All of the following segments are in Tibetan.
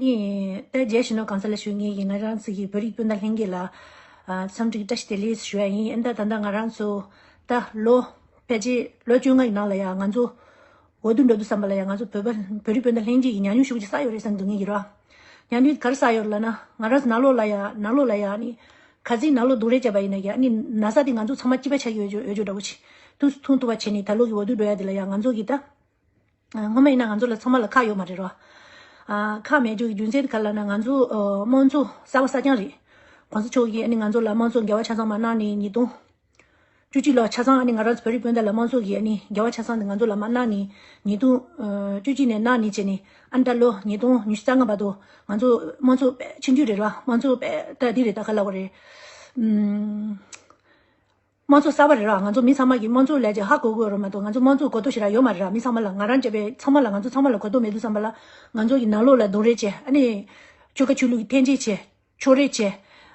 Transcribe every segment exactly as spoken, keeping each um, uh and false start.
ད་རྒྱལ་སྤྱིའི་ནང་གང་ས་ལ་བཞུགས་མཁན་གྱི་ང་རང་ཚོ་གི་བོད་རིགས་སྤུན་ཟླ་ལྷན་རྒྱས་ལ་ཨ་འཚམས་འདྲི་བཀྲ་ཤིས་བདེ་ལེགས་ཞུ་ཡ་ཡིན། ཨ་ནི་ད་ད་ལྟ་ང་རང་ཚོ་ད་ལོ་ཕལ་ཆེར་ལོ་བཅོ་ལྔ་ཡི་ནང་ལ་ཡ་ང་ཚོ་འོས་བསྡུ་འགྲོ་དུས་ཙམ་པ་ལ་ཡ་ང་ཚོ་བོད་པ་བོད་རིགས་སྤུན་ཟླ་ལྷན་རྒྱས་ཀྱི་ཉམས་མྱོང་ཤུགས་ཆེ་བསགས་ཡོད་རེད་བསམ་འདུག་ངེད་ཀྱི་རོ། ཉམས་མྱོང་ག་རེ་བསགས་ཡོད་ལབ་ན། ང་རང་ཚོ་ནང་ལོགས་ལ་ཡ་ནང་ལོགས་ལ་ཡ་ནི་ཁ་སང་ནང་ལོགས་རྡུང་རེས་བྱས་པ་ཡིན་ན་ཡ་ནི་ན་ཚ་དེ་ང་ཚོ་ཚང་མ་གཅིག་པ་ཆགས་ཀྱི་ཡོད་ཅོ་ཡོད་ཅོ་འདྲ་བོ་ཆེ་དུས་སུ་མཐོང་ཐུབ་པ་བྱས་ནས་ད་ལོ་གི་འོས་བསྡུ་འགྲོ་ཡ་དེ་ལ་ཡ་ང་ཚོ་གི་ད། སྔོན་མ་ཡིན་ན་ང་ཚོ་ལ་ཚང་མ་ལ་ཁག་ཡོད་མ་རེད་རོ། ཨ་ཁག་མེད་རྒྱུ་གི་རྒྱུ་མཚན་དེ་ག་ལབ་ན། ང་ཚོ་ཨ་དམངས་གཙོ་གསར་པ་གསར་རྐྱང་རེད། གོང་ས་མཆོག་གིས་ཨ་ནི་ང་ཚོ་ལ་དམངས་གཙོ་འགལ་བ་ཆ་ཚང་མ་གནང་ནས་ཉིས་སྟོང་བཅུ་གཅིག་ལོ་ཆ་ཚང་ཨ་ནི་ང་རང་ཚོ་བོད་རིགས་སྤུན་ཟླ་ལ་དམངས་གཙོ་གི་ཨ་ནི་འགལ་བ་ཆ་ཚང་དེ་ང་ཚོ་ལ་མ་གནང་ནས་ཉིས་སྟོང་ཨ་བཅུ་གཅིག་ནས་གནང་ནས་བྱས་ནས་ཨ་ནི་ད་ལོ་ཉིས་སྟོང་ཉི་ཤུ་རྩ་ལྔ་བར་དུ་ང་ཚོ་དམངས་གཙོ་དཔེ་ཆུང་ཆུང་རེད་རོ། དམངས་གཙོ་དཔེ་ད་འདི་རེད། ད་ག་ལབ་དགོས་རེད། ཨུམ། དམངས་གཙོ་གསར་པ་རེད་ར། ང་ཚོ་མི་ཚང་མ་གིས་དམངས་གཙོ་ལབ་ཅིག་ཧ་གོ་གི་ཡོད་རེད་མ་གཏོགས། ང་ཚོ་དམངས་གཙོ་གོ་རྟོགས་ཞེ་དྲག་ཡོད་མ་རེད་ར། མི་ཚང་མ་ལ་ང་རང་བཅས་པའི་ཚང་མ་ལ་ང་ཚོ་ཚང་མ་ལ་གོ་རྟོགས་མེད་དུས་ཙམ་པ་ལ་ང་ཚོ་གི་ནང་ལོགས་ལ་རྡུང་རེས་བྱས། ཨ་ནི་ཆོལ་ཁ་ཆོས་ལུགས་ཀྱི་འཐེན་འཁྱེར་བྱས། ཕྱོགས་རིས་བྱས།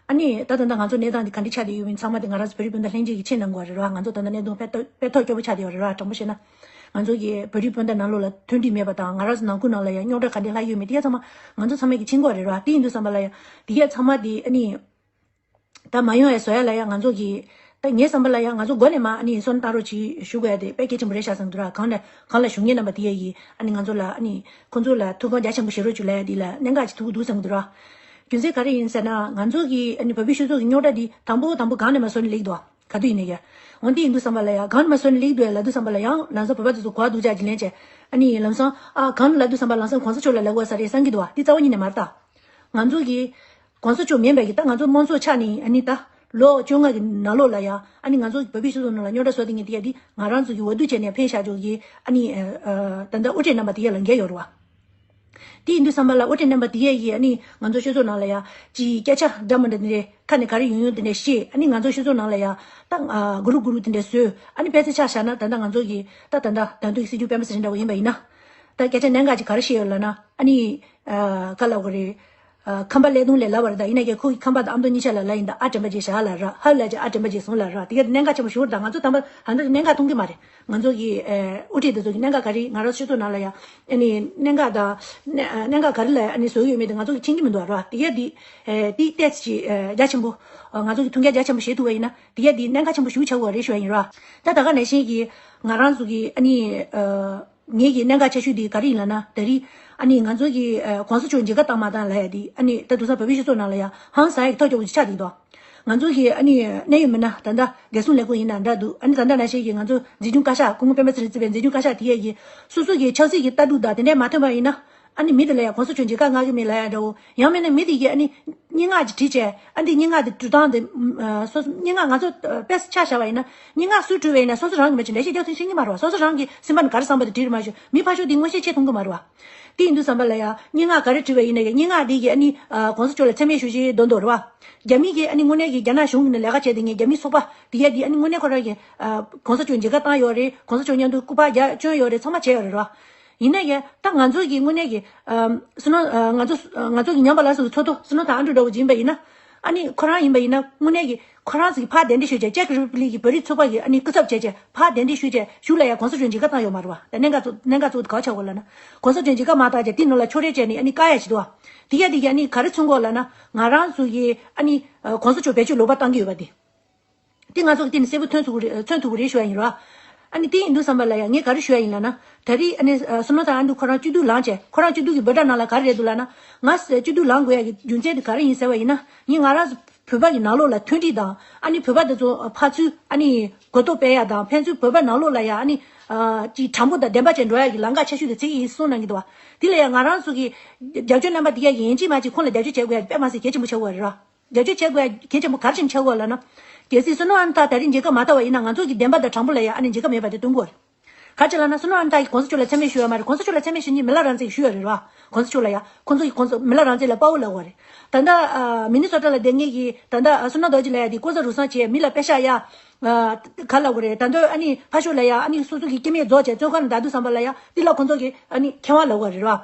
ཨ་ནི་ད་ད་ལྟ་ང་ཚོ་གནས་སྟངས་འདི་ག་འདྲ་ཆགས་བསྡད་ཡོད་མིན་ཚང་མ་དེ་ང་རང་ཚོ་བོད་རིགས་སྤུན་ཟླ་ལྷན་རྒྱས་ཀྱིས་མཁྱེན་གནང་དགོས་རེད་ར། ང་ཚོ་ད་ལྟ་གནད་དོན་དཔེ་ཐག་དཔེ་ཐག་སྐྱོ་པོ་ཆགས་བསྡད་ཡོད་རེད་ར། དྲང་པོ་བཤད་ན་ང་ཚོ་གི་བོད་རིགས་སྤུན་ཟླ་ནང་ལོགས་ལ་མཐུན་སྒྲིལ་མེད་པ་དང་། ང་རང་ཚོ་ནང་ཁུལ་ནང་ལ་ཡང་རྙོག་དྲ་ག་འདྲ་ལྷག་ཡོད་མེད་དེ་ཡང་ཚང་མ་ང་ཚོ་ཚང་མ་གིས་མཁྱེན་གྱི་ཡོད་རེད་ར། དེ་ཡིན་དུས་ཙམ་པ་ལ་ཡང་དེ་ཡང་ཚང་མ་དེ་ཨ་ནི། ད་མ་ཡོང་བའི་བཟོ་ཡ་ལ་ཡང་ང་ཚོ་གིས། ད་ངའི་བསམ་པ་ལ་ཡང་ང་ཚོ་མགོ་ནས་མར་ཨ་ནི་སོན་བཏང་རོགས་གྱིས་ཞུ་དགོས་ཡ་དེ་དཔེ་གལ་ཆེན་པོ་རེད་ཤག་བསམ་གྱི་འདུག་ར། གང་ལ་གང་ལ་བཞུགས་མཁན་རྣམ་པ་དེ་ཡ་ཡིས་ཨ་ནི་ང་ཚོ་ལ་ཨ་ནི་ཁོང་ཚོ་ལ་ཐུགས་ཁུར་རྒྱ་ཆེན་པོ་བཞེས་རོགས་གྱིས་ལབ་ཡ་དེ་ལ་གནད་འགག་ཅིག་ཐུག་གི་འདུག་བསམ་གྱི་འདུག་ར། རྒྱུ་མཚན་ག་རེ་ཡིན་ཟེར་ན། ང་ཚོ་གིས་ཨ་ནི་བོད་པའི་སྤྱི་ཚོགས་ཀྱི་རྙོག་དྲ་འདི་དང་པོ་དང་པོ་གང་ནས་མར་བཟོ་ནས་སླེབས་འདུག་ག་དུས་ཡིན་ནའི་ཡ། འོན་ཏེ་ཡིན་དུས་ཙམ་པ་ལ་ཡ་གང་ནས་མར་བཟོ་ནས་སླེབས་འདུག་ལབ་དུས་ཙམ་པ་ལ་ཡང་ལམ་སང་བོད་པ་ཚོ་གོ་བ་སྡུག་ཅག་གི་ལན་བྱས། ཨ་ནི་ལམ་སང་ཨ་གང་ལ་ལབ་དུས་ཙམ་པ་ལམ་སང་གོང་ས་མཆོག་ལ་ལབ་དགོས་ས་རེད་བསམ་གྱི་འདུག་བ། དེ་རྩ་བ་ཉིད་ནས་མ་རེད་ད། ང་ཚོ་གིས་གོང་ས་མཆོག་མིན་པའི་གི་ད་ང་ཚོ་དམངས་གཙོ་ཆགས་ནས་ཨ་ནི་ད་ལོ་བཅོ་ལྔ་གི་ནང་ལོགས་ལ་ཡ་ཨ་ནི་ང་ཚོ་བོད་པའི་སྤྱི་ཚོགས་ནང་ལ་རྙོག་དྲ་བཟོ་དེ་ངས་དེ་ཡ་དེ་ང་རང་ཚོ་གི་འོས་བསྡུ་བྱས་ནས་ཕེབས་བཞག་ཆོག་གི་ཨ་ནི་ད་ལྟ་དབུ་ཁྲིད་རྣམ་པ་དེ་ཡ་ལ་འགན་ཡོད་རེད་བ། དེ་ཡིན་དུས་ཙམ་པ་ལ་དབུ་ཁྲིད་རྣམ་པ་དེ་ཡ་ཡིས་ཨ་ནི་ང་ཚོ་སྤྱི་ཚོགས་ནང་ལ་ཡ་ཅིག་སྐད་ཆ་འདྲ་མི་འདྲ་དེ་འདྲའི་ཁ་ནས་ག་རེ་ཡོང་ཡོང་དེ་འདྲ་བཤད། ཨ་ནི་ང་ཚོ་སྤྱི་ཚོགས་ནང་ལ་ཡ་ད་གུ་རུབ་གུ་རུབ་དེ་འདྲ་བཟོས། ཨ་ནི་ཕལ་ཆེར་ཆ་བཞག་ན་ད་ལྟ་ང་ཚོ་གི་ད་ད་ལྟ་ད་དུང་སྲིད་སྐྱོང་སྤེན་པ་ཚེ་རིང་འདྲ་བོ་ཡིན་པ་ཡིན་ན། ད་སྐད་ཆ་གནད་འགག་ཅིག་ག་རེ་བཤད་ཡོད་ལབ་ན། ཨ་ནི་ག་ལབ་དགོས་རེད། ཁམས་པ་ཀླད་སྟོང་ལས་སླ་བ་རེད། ད་ཡིན་ན་ཀྱང་ཁོ་གི་ཁམས་པ་དང་ཨ་མདོ་གཉིས་ཆ་ལ་ལ་ཡིན་ད། ཨ་དྲན་པ་ཅིག་བཞག་ལ་ར། ཧ་ལ་ཅིག་ཨ་དྲན་པ་ཅིག་སོང་ལ་ར། དེ་ག་གནད་འགག་ཆེན་པོ་ཞིག་རེད། ད་ང་ཚོ་དམ་པ་ཧ་འདི་གནད་འགག་མཐོང་གི་མ་རེད། ང་ཚོ་གི་ཨེ་དབུ་ཁྲིད་དེ་ཚོ་གི་གནད་འགག་ག་རེ། ང་རང་སྤྱི་ཚོགས་ནང་ལ་ཡ་ཨ་ནི་གནད་འགག་དང་གནད་གནད་འགག་ག་རེ་ལ་ཨ་ནི་བཟོ་གི་ཡོད་མེད་དེ་ང་ཚོ་གི་མཁྱེན་གྱི་མི་འདུག་ར། དེ་ག་དེ་ཨེ་དེ་ཏོག་ཙམ་ཅིག་ཨེ་རྒྱ་ཆེན་པོ་ང་ཚོ་གི་མཐུན་རྐྱེན་རྒྱ་ཆེན་པོ་བྱེད་ཐུབ་པ་ཡིན་ན་དེ་ག་དེ་གནད་འགག་ཆེན་པོ་ཞིག་ཆགས་དགོས་རེད་ཞུ་བ་ཡིན་ར། ད་ད་ག་ནང་བཞིན་གྱི་ང་རང་ཚོ་གི་ཨ་ནི་ཨ། ངེད་ཀྱི་གནད་འགག་ཆེ་ཤོས་དེ་ག་རེ་ཡིན་ལབ་ན། ད་རེས་ཨ་ནི་ང་ཚོ་གི་ཨ་གོང་ས་མཆོག་མཇལ་ཁ་བཏང་མ་བཏང་ལབ་ཡ་དེ་ཨ་ནི་ད་དེང་སང་བོད་པའི་སྤྱི་ཚོགས་ནང་ལ་ཡ་ཧང་སང་ཡ་གི་ཐག་གཅོད་པོ་ཅིག་ཆགས་བསྡད་འདུག་ང་ཚོ་གི་ཨ་ནི་གནད་ཡོད་མི་སྣ་ད་ལྟ་རྒྱལ་སྲུང་ལས་ཁུངས་ཡིན་ན་འདྲ་འདུག་ཨ་ནི་ད་ལྟ་ནང་བཞིན་གྱི་ང་ཚོ་འཛིན་སྐྱོང་བཀའ་ཤག་སྐུ་ངོ་སྤེན་པ་ཚེ་རིང་གཙོས་པའི་འཛིན་སྐྱོང་བཀའ་ཤག་དེ་ཡས་ཀྱིས་སོ་སོ་གི་ཆབ་སྲིད་ཀྱི་ལྟ་གྲུབ་དང་དེ་འདྲ་མ་མཐུན་པ་ཡིན་ན། ཨ་ནི་མི་དེ་ལ་ཡ་གོང་ས་མཆོག་མཇལ་ཁ་མངགས་ཀྱི་མེད་ལབ་ཡ་འདྲ་བོ། ཡང་མིན་ན་མི་དེ་གིས་ཨ་ནི་སྙན་ངག་ཅིག་བྲིས་བྱས། ཨ་འདི་སྙན་ངག་དེ་འབྲི་སྟངས་དེ་ཨ་སོ་སོ་སྙན་ངག་ང་ཚོ་ཨ་དཔེ་ཆ་བཞག་པ་ཡིན་ན་སྙན་ངག་སུས་བྲིས་པ་ཡིན་ན་སོ་སོ་རང་གིས་མ་བྲིས་འགྲེལ་བཤད་རྒྱག་ཐུབ་ཤེས་ཀྱི་མ་རེད་བ། སོ་སོ་རང་གི་སེམས་པ་ནས་ག་རེ་བསམ་པ་དེ་བྲིས་རེད་མ་གཞི། མི་ཕར་ཕྱོགས་དེ་མངོན་ཤེས་བྱེད་ཐུབ་ཀྱི་མ་རེད་བ། དེ་ཡིན་དུས་ཙམ་པ་ལ་ཡ་སྙན་ངག་ག་རེ་བྲིས་པ་ཡིན་ན་ཡང་སྙན་ངག་དེ་གིས་ཨ་ནི་ཨ་གོང་ས་མཆོག་ལ་མཚན་སྨད་ཞུ་བྱེད་དོན་དུ་རེད་བ། རྒྱ་མི་གིས་ཨ་ནི་དངོས་གནས་ཀྱི་རྒྱ་ནག་གཞུང་གི་ནས་ལས་ཀ་བྱས་དེ་ངས་རྒྱ་མིའི་ཚོགས་པ་དེ་ཡ་དེ་ཨ་ནི་དངོས་གནས་ཁོ་རང་གིས་ཨ་གོང་ས་མཆོག་མཇལ་ཁ་བཏང་ཡོད་རེད། གོང་ས་མཆོག་མཉམ་དུ་སྐུ་པར་རྒྱག་བསྐྱོན་ཡོད་རེད། ཚང་མ་བྱས་ཡོད་རེད་ར། ཡིན་ན་ཡང་ད་ང་ཚོ་གི་དངོས་གནས་ཀྱི་ཨ་བསོད་ནམས་ཨ་ང་ཚོ་ང་ཚོ་གི་ཉམས་པ་སླར་གསོ་གི་ཚོགས་གཙོ་བསོད་ནམས་དང་ཨ་འབྲུག་འདྲ་བོ་ཅིག་ཡིན་པ་ཡིན་ན། ཨ་ནི་ཁོ་རང་ཡིན་པ་ཡིན་ན་དངོས་གནས་ཀྱི་ཁོ་རང་ཚོ་གི་ཕར་གདན་འདྲེན་ཞུས་བྱས་ཅེཀ་རི་པབ་ལིག་གི་བོད་རིགས་ཚོགས་པ་གི་ཨ་ནི་སྐུ་ཚབ་བྱས་བྱས་ཕར་གདན་འདྲེན་ཞུས་བྱས་གཞུག་ལ་ཡ་གོང་ས་མཆོག་མཇལ་ཁ་བཏང་ཡོད་མ་རེད་བ། ད་གནད་འགག་ཚོ་གནད་འགག་ཚོ་ག་བ་ཆགས་དགོས་ལབ་ན། གོང་ས་མཆོག་མཇལ་ཁ་མ་བཏང་བྱས་དེ་ནང་ལ་ཕྱོགས་རེས་བྱས་ནས་ཨ་ནི་བཀག་ཡ་བྱེད་དོ། དེ་ཡ་དེ་གི་ཨ་ནི་ག་རེ་མཚོན་གོ་ལབ་ན་ང་རང་ཚོ་གི་ཨ་ནི་གོང་ས་མཆོག་བེད་སྤྱོད་ལོག་པ་བཏང་གི་ཡོད་པ་དེ། དེ་ང་ཚོ་གི་དེ་ནི་གསལ་པོ་ཐོན་ཐུབ་ཀྱི་རེད། མཚོན་ཐུབ་ཀྱི་རེད་ཞུ་ཡ་ཡིན་རོ། ཨ་ནི་དེ་ཡིན་དུས་ཙམ་པ་ལ་ཡ་ངས་ག་རེ་ཞུ་ཡ་ཡིན་ལབ་ན། ད་རེས་ཨ་ནི་བསོད་ནམས་དང་ཨ་འབྲུག་ཁོ་རང་སྐྱིད་སྡུག་ལངས་བྱས། ཁོ་རང་སྐྱིད་སྡུག་གི་འབོད་སྒྲ་ནང་ལ་ག་རེ་རེད་འདུག་ལབ་ན། ང་སྐྱིད་སྡུག་ལངས་དགོས་ཡ་གི་རྒྱུ་མཚན་དེ་ག་རེ་ཡིན་ཟེར་བ་ཡིན་ན། ངས་ང་རང་བོད་པ་གི་ནང་ལོགས་ལ་མཐུན་སྒྲིལ་དང་ཨ་ནི་བོད་པ་དེ་ཚོ་ཕར་ཚུར་ཨ་ནི་གོ་རྟོགས་སྤེལ་ཡ་དང་ཕན་ཚུན་བོད་པ་ནང་ལོགས་ལ་ཡ་ཨ་ནི་ཅིག་དྲང་པོ་དང་བདེན་པ་བྱས་འགྲོ་ཡ་གི་ལམ་ཁ་ཆེ་ཤོས་དེ་བྱེད་ཀྱི་ཡིན་གསུངས་གནང་གི་འདུག་བ། དེ་ལ་ཡ་ང་རང་ཚོ་གི་རྒྱབ་སྐྱོར་རྣམ་པ་དེ་ག་གི་ཡིན་གཅིག་མིན་གཅིག་ཁོང་ལ་རྒྱབ་སྐྱོར་བྱེད་དགོས་ཡ་དཔེ་མ་སྲིད་གལ་ཆེན་པོ་ཆགས་ཀྱི་ཡོད་རེད་རོ། རྒྱབ་སྐྱོར་བྱེད་དགོས་ཡ་གལ་ཆེན་པོ་ག་རེ་བྱས་ནས་ཆགས་ཀྱི་ཡོད་ལབ་ན། གལ་སྲིད་བསོད་ནམས་ཨ་ནི་ཐར་ད་རེས་མཇལ་ཁ་མ་བཏང་བ་ཡིན་ན་ང་ཚོ་གི་བདེན་པ་དང་དྲང་པོ་ལ་ཡ་ཨ་ནི་མཇལ་ཁ་མེད་པ་དེ་སྟོན་དགོས་རེད། ག་རེ་བྱས་ལབ་ན་བསོད་ནམས་ཨ་ནི་ཐར་གྱིས་གོང་ས་མཆོག་ལ་མཚན་སྨད་ཞུས་ཡོད་མ་རེད། གོང་ས་མཆོག་ལ་མཚན་སྨད་ཞུ་མཁན་མི་ལ་རང་བཙན་གྱིས་ཞུས་ཡོད་རེད་རོ། གོང་ས་མཆོག་ལ་ཡ་ཁོང་ཚོ་གིས་ཁོང་ཚོ་མི་ལ་རང་བཙན་ལ་དཔའ་བོ་ལབ་དགོས་རེད། ད་ལྟ་ཨ་མི་ནི་སོ་ཊ་ལ་བསྡད་མཁན་གྱི་ད་ལྟ་ཨ་བསོད་ནམས་རྡོ་རྗེ་ལབ་ཡ་དེ་ལྐོག་ཟ་རུལ་སུངས་བྱས་མི་ལ་པེ་ཤག་གཡར། ཨ་ག་ལབ་དགོས་རེད། ད་དུང་ཨ་ནི་ཕར་ཕྱོགས་ལ་ཡ་ཨ་ནི་སོ་སོ་གི་སྐྱེ་དམན་རྫོགས་བྱས་བཙོན་ཁང་ནང་བསྡད་དུས་ཙམ་པ་ལ་ཡ་དེ་ལ་ཁོང་ཚོ་གིས་ཨ་ནི་མཁས་དབང་ལབ་དགོས་རེད་རོ།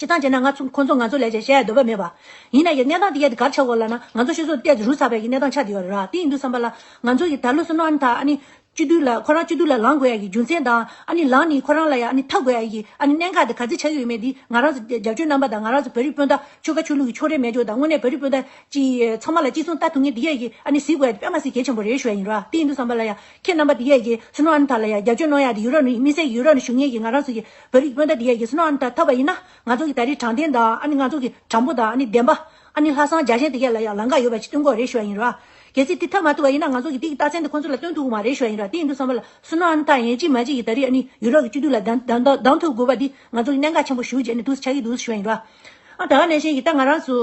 སྤྱིར་བཏང་བྱས་ན་ང་ཚོ་ཁོང་ཚོ་ང་ཚོ་ལས་ཀྱང་བཤད་ཡ་འདོད་པ་མེད་པ། ཡིན་ན་ཡང་གནས་སྟངས་དེ་ག་དེ་ག་རེ་ཆགས་ཀྱི་ཡོད་ལབ་ན་ང་ཚོ་སྤྱི་ཚོགས་ཏོག་ཙམ་རུལ་ཚར་བའི་གི་གནས་སྟངས་ཆགས་བསྡད་ཡོད་རེད་ར། དེ་ཡིན་དུས་ཙམ་པ་ལ་ང་ཚོ་གི་ད་ལོ་བསོད་ནམས་ཨ་ནི་ཐར་ཨ་ནི་ སྤྱི་འཐུས་ལ་ཁོ་རང་སྤྱི་འཐུས་ལ་ལངས་དགོས་ཡ་གི་རྒྱུ་མཚན་དང་ཨ་ནི་ལངས་ནས་ཁོ་རང་ལ་ཡ་ཨ་ནི་འཐབ་དགོས་ཡ་གི་ཨ་ནི་གནད་འགག་དེ་ག་ཚོད་ཆགས་ཀྱི་ཡོད་མེད་འདི་ང་རང་ཚོ་རྒྱབ་སྐྱོར་རྣམ་པ་དང་ང་རང་ཚོ་བོད་རིགས་སྤུན་ཟླ་ཆོལ་ཁ་ཆོས་ལུགས་ཀྱི་ཕྱོགས་རིས་མེད་ཅོག་དང་དངོས་གནས་བོད་རིགས་སྤུན་ཟླ་ཅི་ཚང་མ་ལ་གཅིག་མཚུངས་ལྟ་ཐུབ་མཁན་འདི་ཡ་གི་ཨ་ནི་གཟིགས་དགོས་ཡ་དེ་དཔེ་མ་སྲིད་གལ་ཆེན་པོ་རེད་ཞུ་ཡ་ཡིན་ར། དེ་ཡིན་དུས་ཙམ་པ་ལ་ཡ་ཁྱེད་རྣམ་པ་འདི་ཡ་གི་སུ་ནོ་ཨ་ནི་ཐ་ལ་ཡ་རྒྱབ་སྐྱོར་གནང་ཡ་དེ་ཡུ་རོབ་ནས་དམིགས་བསལ་གྱི་ཡུ་རོབ་ནས་བཞུགས་མཁན་གྱི་ང་རང་ཚོ་གི་བོད་རིགས་སྤུན་ཟླ་འདི་ཡ་གི་སུ་ནོ་ཨ་ནི་ཐ་ཐབས་པ་ཡིན་ན་ང་ཚོ་གི་ད་རེས་དྲང་བདེན་དང་ཨ་ནི་ང་ཚོ་གི་དྲང་པོ་དང་ཨ་ནི་བདེན་པ། ཨ་ནི་ལྷག་བསམ་རྒྱ་ཆེན་དེ་གས་ལ་ཡང་ལམ་ཁ་ཡོད་པ་ཅིག་སྟོན་དགོས་རེད་ཞུ་བ་ཡིན་ར། གལ་སྲིད་དེ་ཐབས་མ་ཐུབ་པ་ཡིན་ན་ང་ཚོ་གིས་དེ་གི་རྟགས་མཚན་དེ་ཁོང་ཚོ་ལ་སྟོན་ཐུབ་ཀྱི་མ་རེད་ཞུ་བ་ཡིན་ར། དེ་ཡིན་དུས་ཙམ་པ་ལ་སུ་ནོ་ཨ་ནི་ཐ་ཡིན་གཅིག་མ་གཅིག་གིས་ད་རེས་ཨ་ནི་ཡུ་རོབ་ཀྱི་སྤྱི་འཐུས་ལ་གདམ་གདམ་གདམ་གདམ་ཐུབ་དགོས་པ་འདི་ང་ཚོ་གི་གནད་འགག་ཆེན་པོ་ཞེ་པོ་ཅིག་ཨ་ནི་འདུག་ཆགས་ཀྱི་འདུག་ཞུ་བ་ཡིན་ར། ཨ་ད་ག་ནང་བཞིན་གྱི་ད་ང་རང་ཚོ་